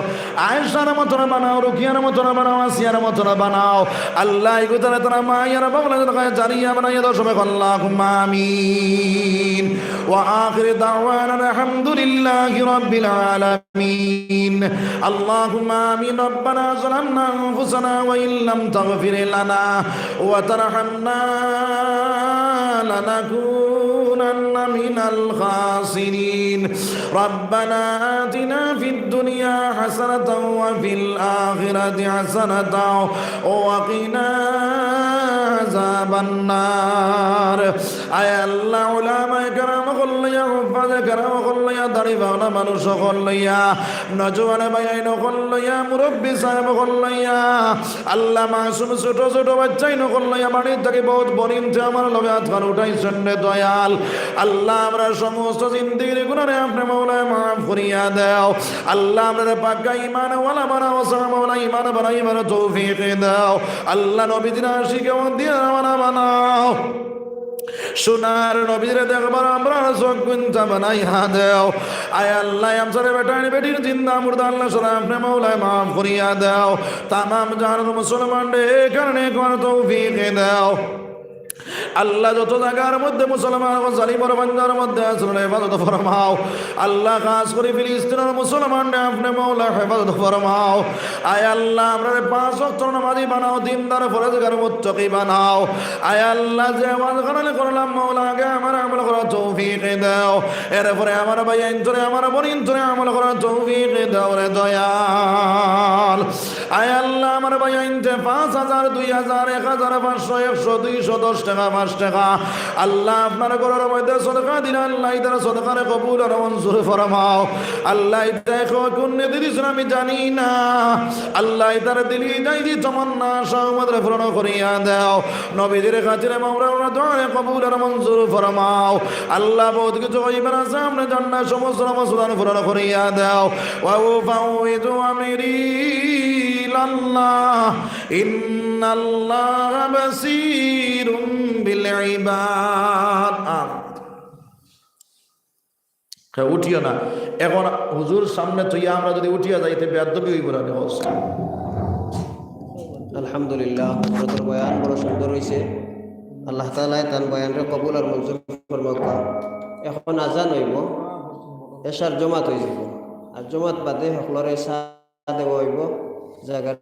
আয়েশার মতন বানাও, রুকিয়ার মতন বানাও, আসিয়ার মতন বানাও। আল্লাহ, এই গুতারে তারা মাইয়ার বাবলা জারিয়া বানাইয়া দেও, সবে আল্লাহুম্মা আমিন। ওয়া আখির দাওয়ানা আলহামদুলিল্লাহি রাব্বিল আলামিন। آمين. اللهم آمين. ربنا ظلمنا أنفسنا وإن لم تغفر لنا وترحمنا لنكونن من الخاسرين. ربنا آتنا في الدنيا حسنة وفي الآخرة حسنة وقنا عذاب النار. আয় আল্লাহ, উলামায়ে কেরাম অকল লইয়া, হুফাজে কেরাম অকল লইয়া, দাড়ি পাকনা মানুষ অকল লইয়া, নজওয়ানে ভাইয়াইন অকল লইয়া, মুরব্বি সাহেব অকল লইয়া, আল্লাহ মাসুম ছোট ছোট বাচ্চাইন অকল লইয়া, বাড়ির থাকি বহুত বড়িন তে আমার লগে আতখান উঠাইছইন রে দয়াল। আল্লাহ আমরার সমস্ত জিন্দেগির গুনারে আপনে মাওলায় মাফ করিয়া দেও। আল্লাহ আমরারে পাক্কা ইমানওয়ালা বানাও, সারা মাওলা ইমান বানাইবার তৌফিক দেও। আল্লাহ নবীজির আশিক এবং দিয়ানা বানাও। সোনার নবীরে দেখবার আমরার চোখ গুনতা বানাইয়া দেও। আয় আল্লাহ, আমসারে বেটাইন বেটিন জিন্দা মুর্দা আল্লাহ সারা আপনে মাওলায় মাফ করিয়া দেও। তামাম জাহানর মুসলমানরে এ কারণে করার তৌফিক দেও। আল্লাহ যত জাগার মধ্যে মুসলমান অকল জালিমর পাঞ্জার মধ্যে আছইন হেফাজত ফরমাও। আল্লাহ খাস করি ফিলিস্তিনর মুসলমানরে আপনে মাওলা হেফাজত ফরমাও। আয় আল্লাহ, আমরারে পাঁচ ওয়াক্ত নামাজি বানাও, দিনদার পরেজগার মুত্তাকি বানাও। আয় আল্লাহ, যে ওয়াজ কানানি করলাম মাওলা, আগে আমার আমল করার তৌফিক দেও, এরপরে আমার ভাইয়াইনতরে, আমার বইনতরে আমল করার তৌফিক দেও রে দয়াল। আয় আল্লাহ, আমার ভাইয়াইনতে পাঁচ হাজার, দুই হাজার, এক হাজার পাঁচশো, একশো, দুইশো, দশ টেকা, পাঁচ টেকা, আল্লাহ আপনার ঘরর মধ্যে সদকা দিলা, আল্লাহ ইতার সদকারে কবুল আর মঞ্জুর ফরমাও। আল্লাহ ইতায় কোন নিয়তে দিছইন আমি জানি না। আল্লাহ ইতার দিলি ইতায় দি তমন্না আশা আমাদের পূরণ করিয়া দেও। নবীজির খাতিরে মাওলা আমরার দোয়ারে কবুল আর মঞ্জুর ফরমাও। আল্লাহ বহুত কিছু কইবার আছে, আপনে জান্নাত সমস্ত মসুদান পূরণ করিয়া দেও। وأفوض أمري إلى الله إن الله بصير بالعباد. আমিন। কেউ উঠিও না। এখন হুজুর সামনে থইয়া আমরা যদি উঠিয়া যাই, তে বেয়াদবি অইবো না নি? আলহামদুলিল্লাহ, হযরতর বয়ান বড় সুন্দর অইছে। আল্লাহ তাআলায় তান বয়ানরে কবুল আর মঞ্জুর ফরমাউক্কা। এখন আজান অইবো, এশার জমাত অইযিবো। আর জমাত বাদে হকলরে চা দেওয়া অইবো, জাগা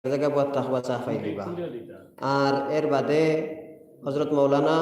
জাগা বওয়াত থাকবা, চা পাইলিবা। আর এর বাদে হযরত মাওলানা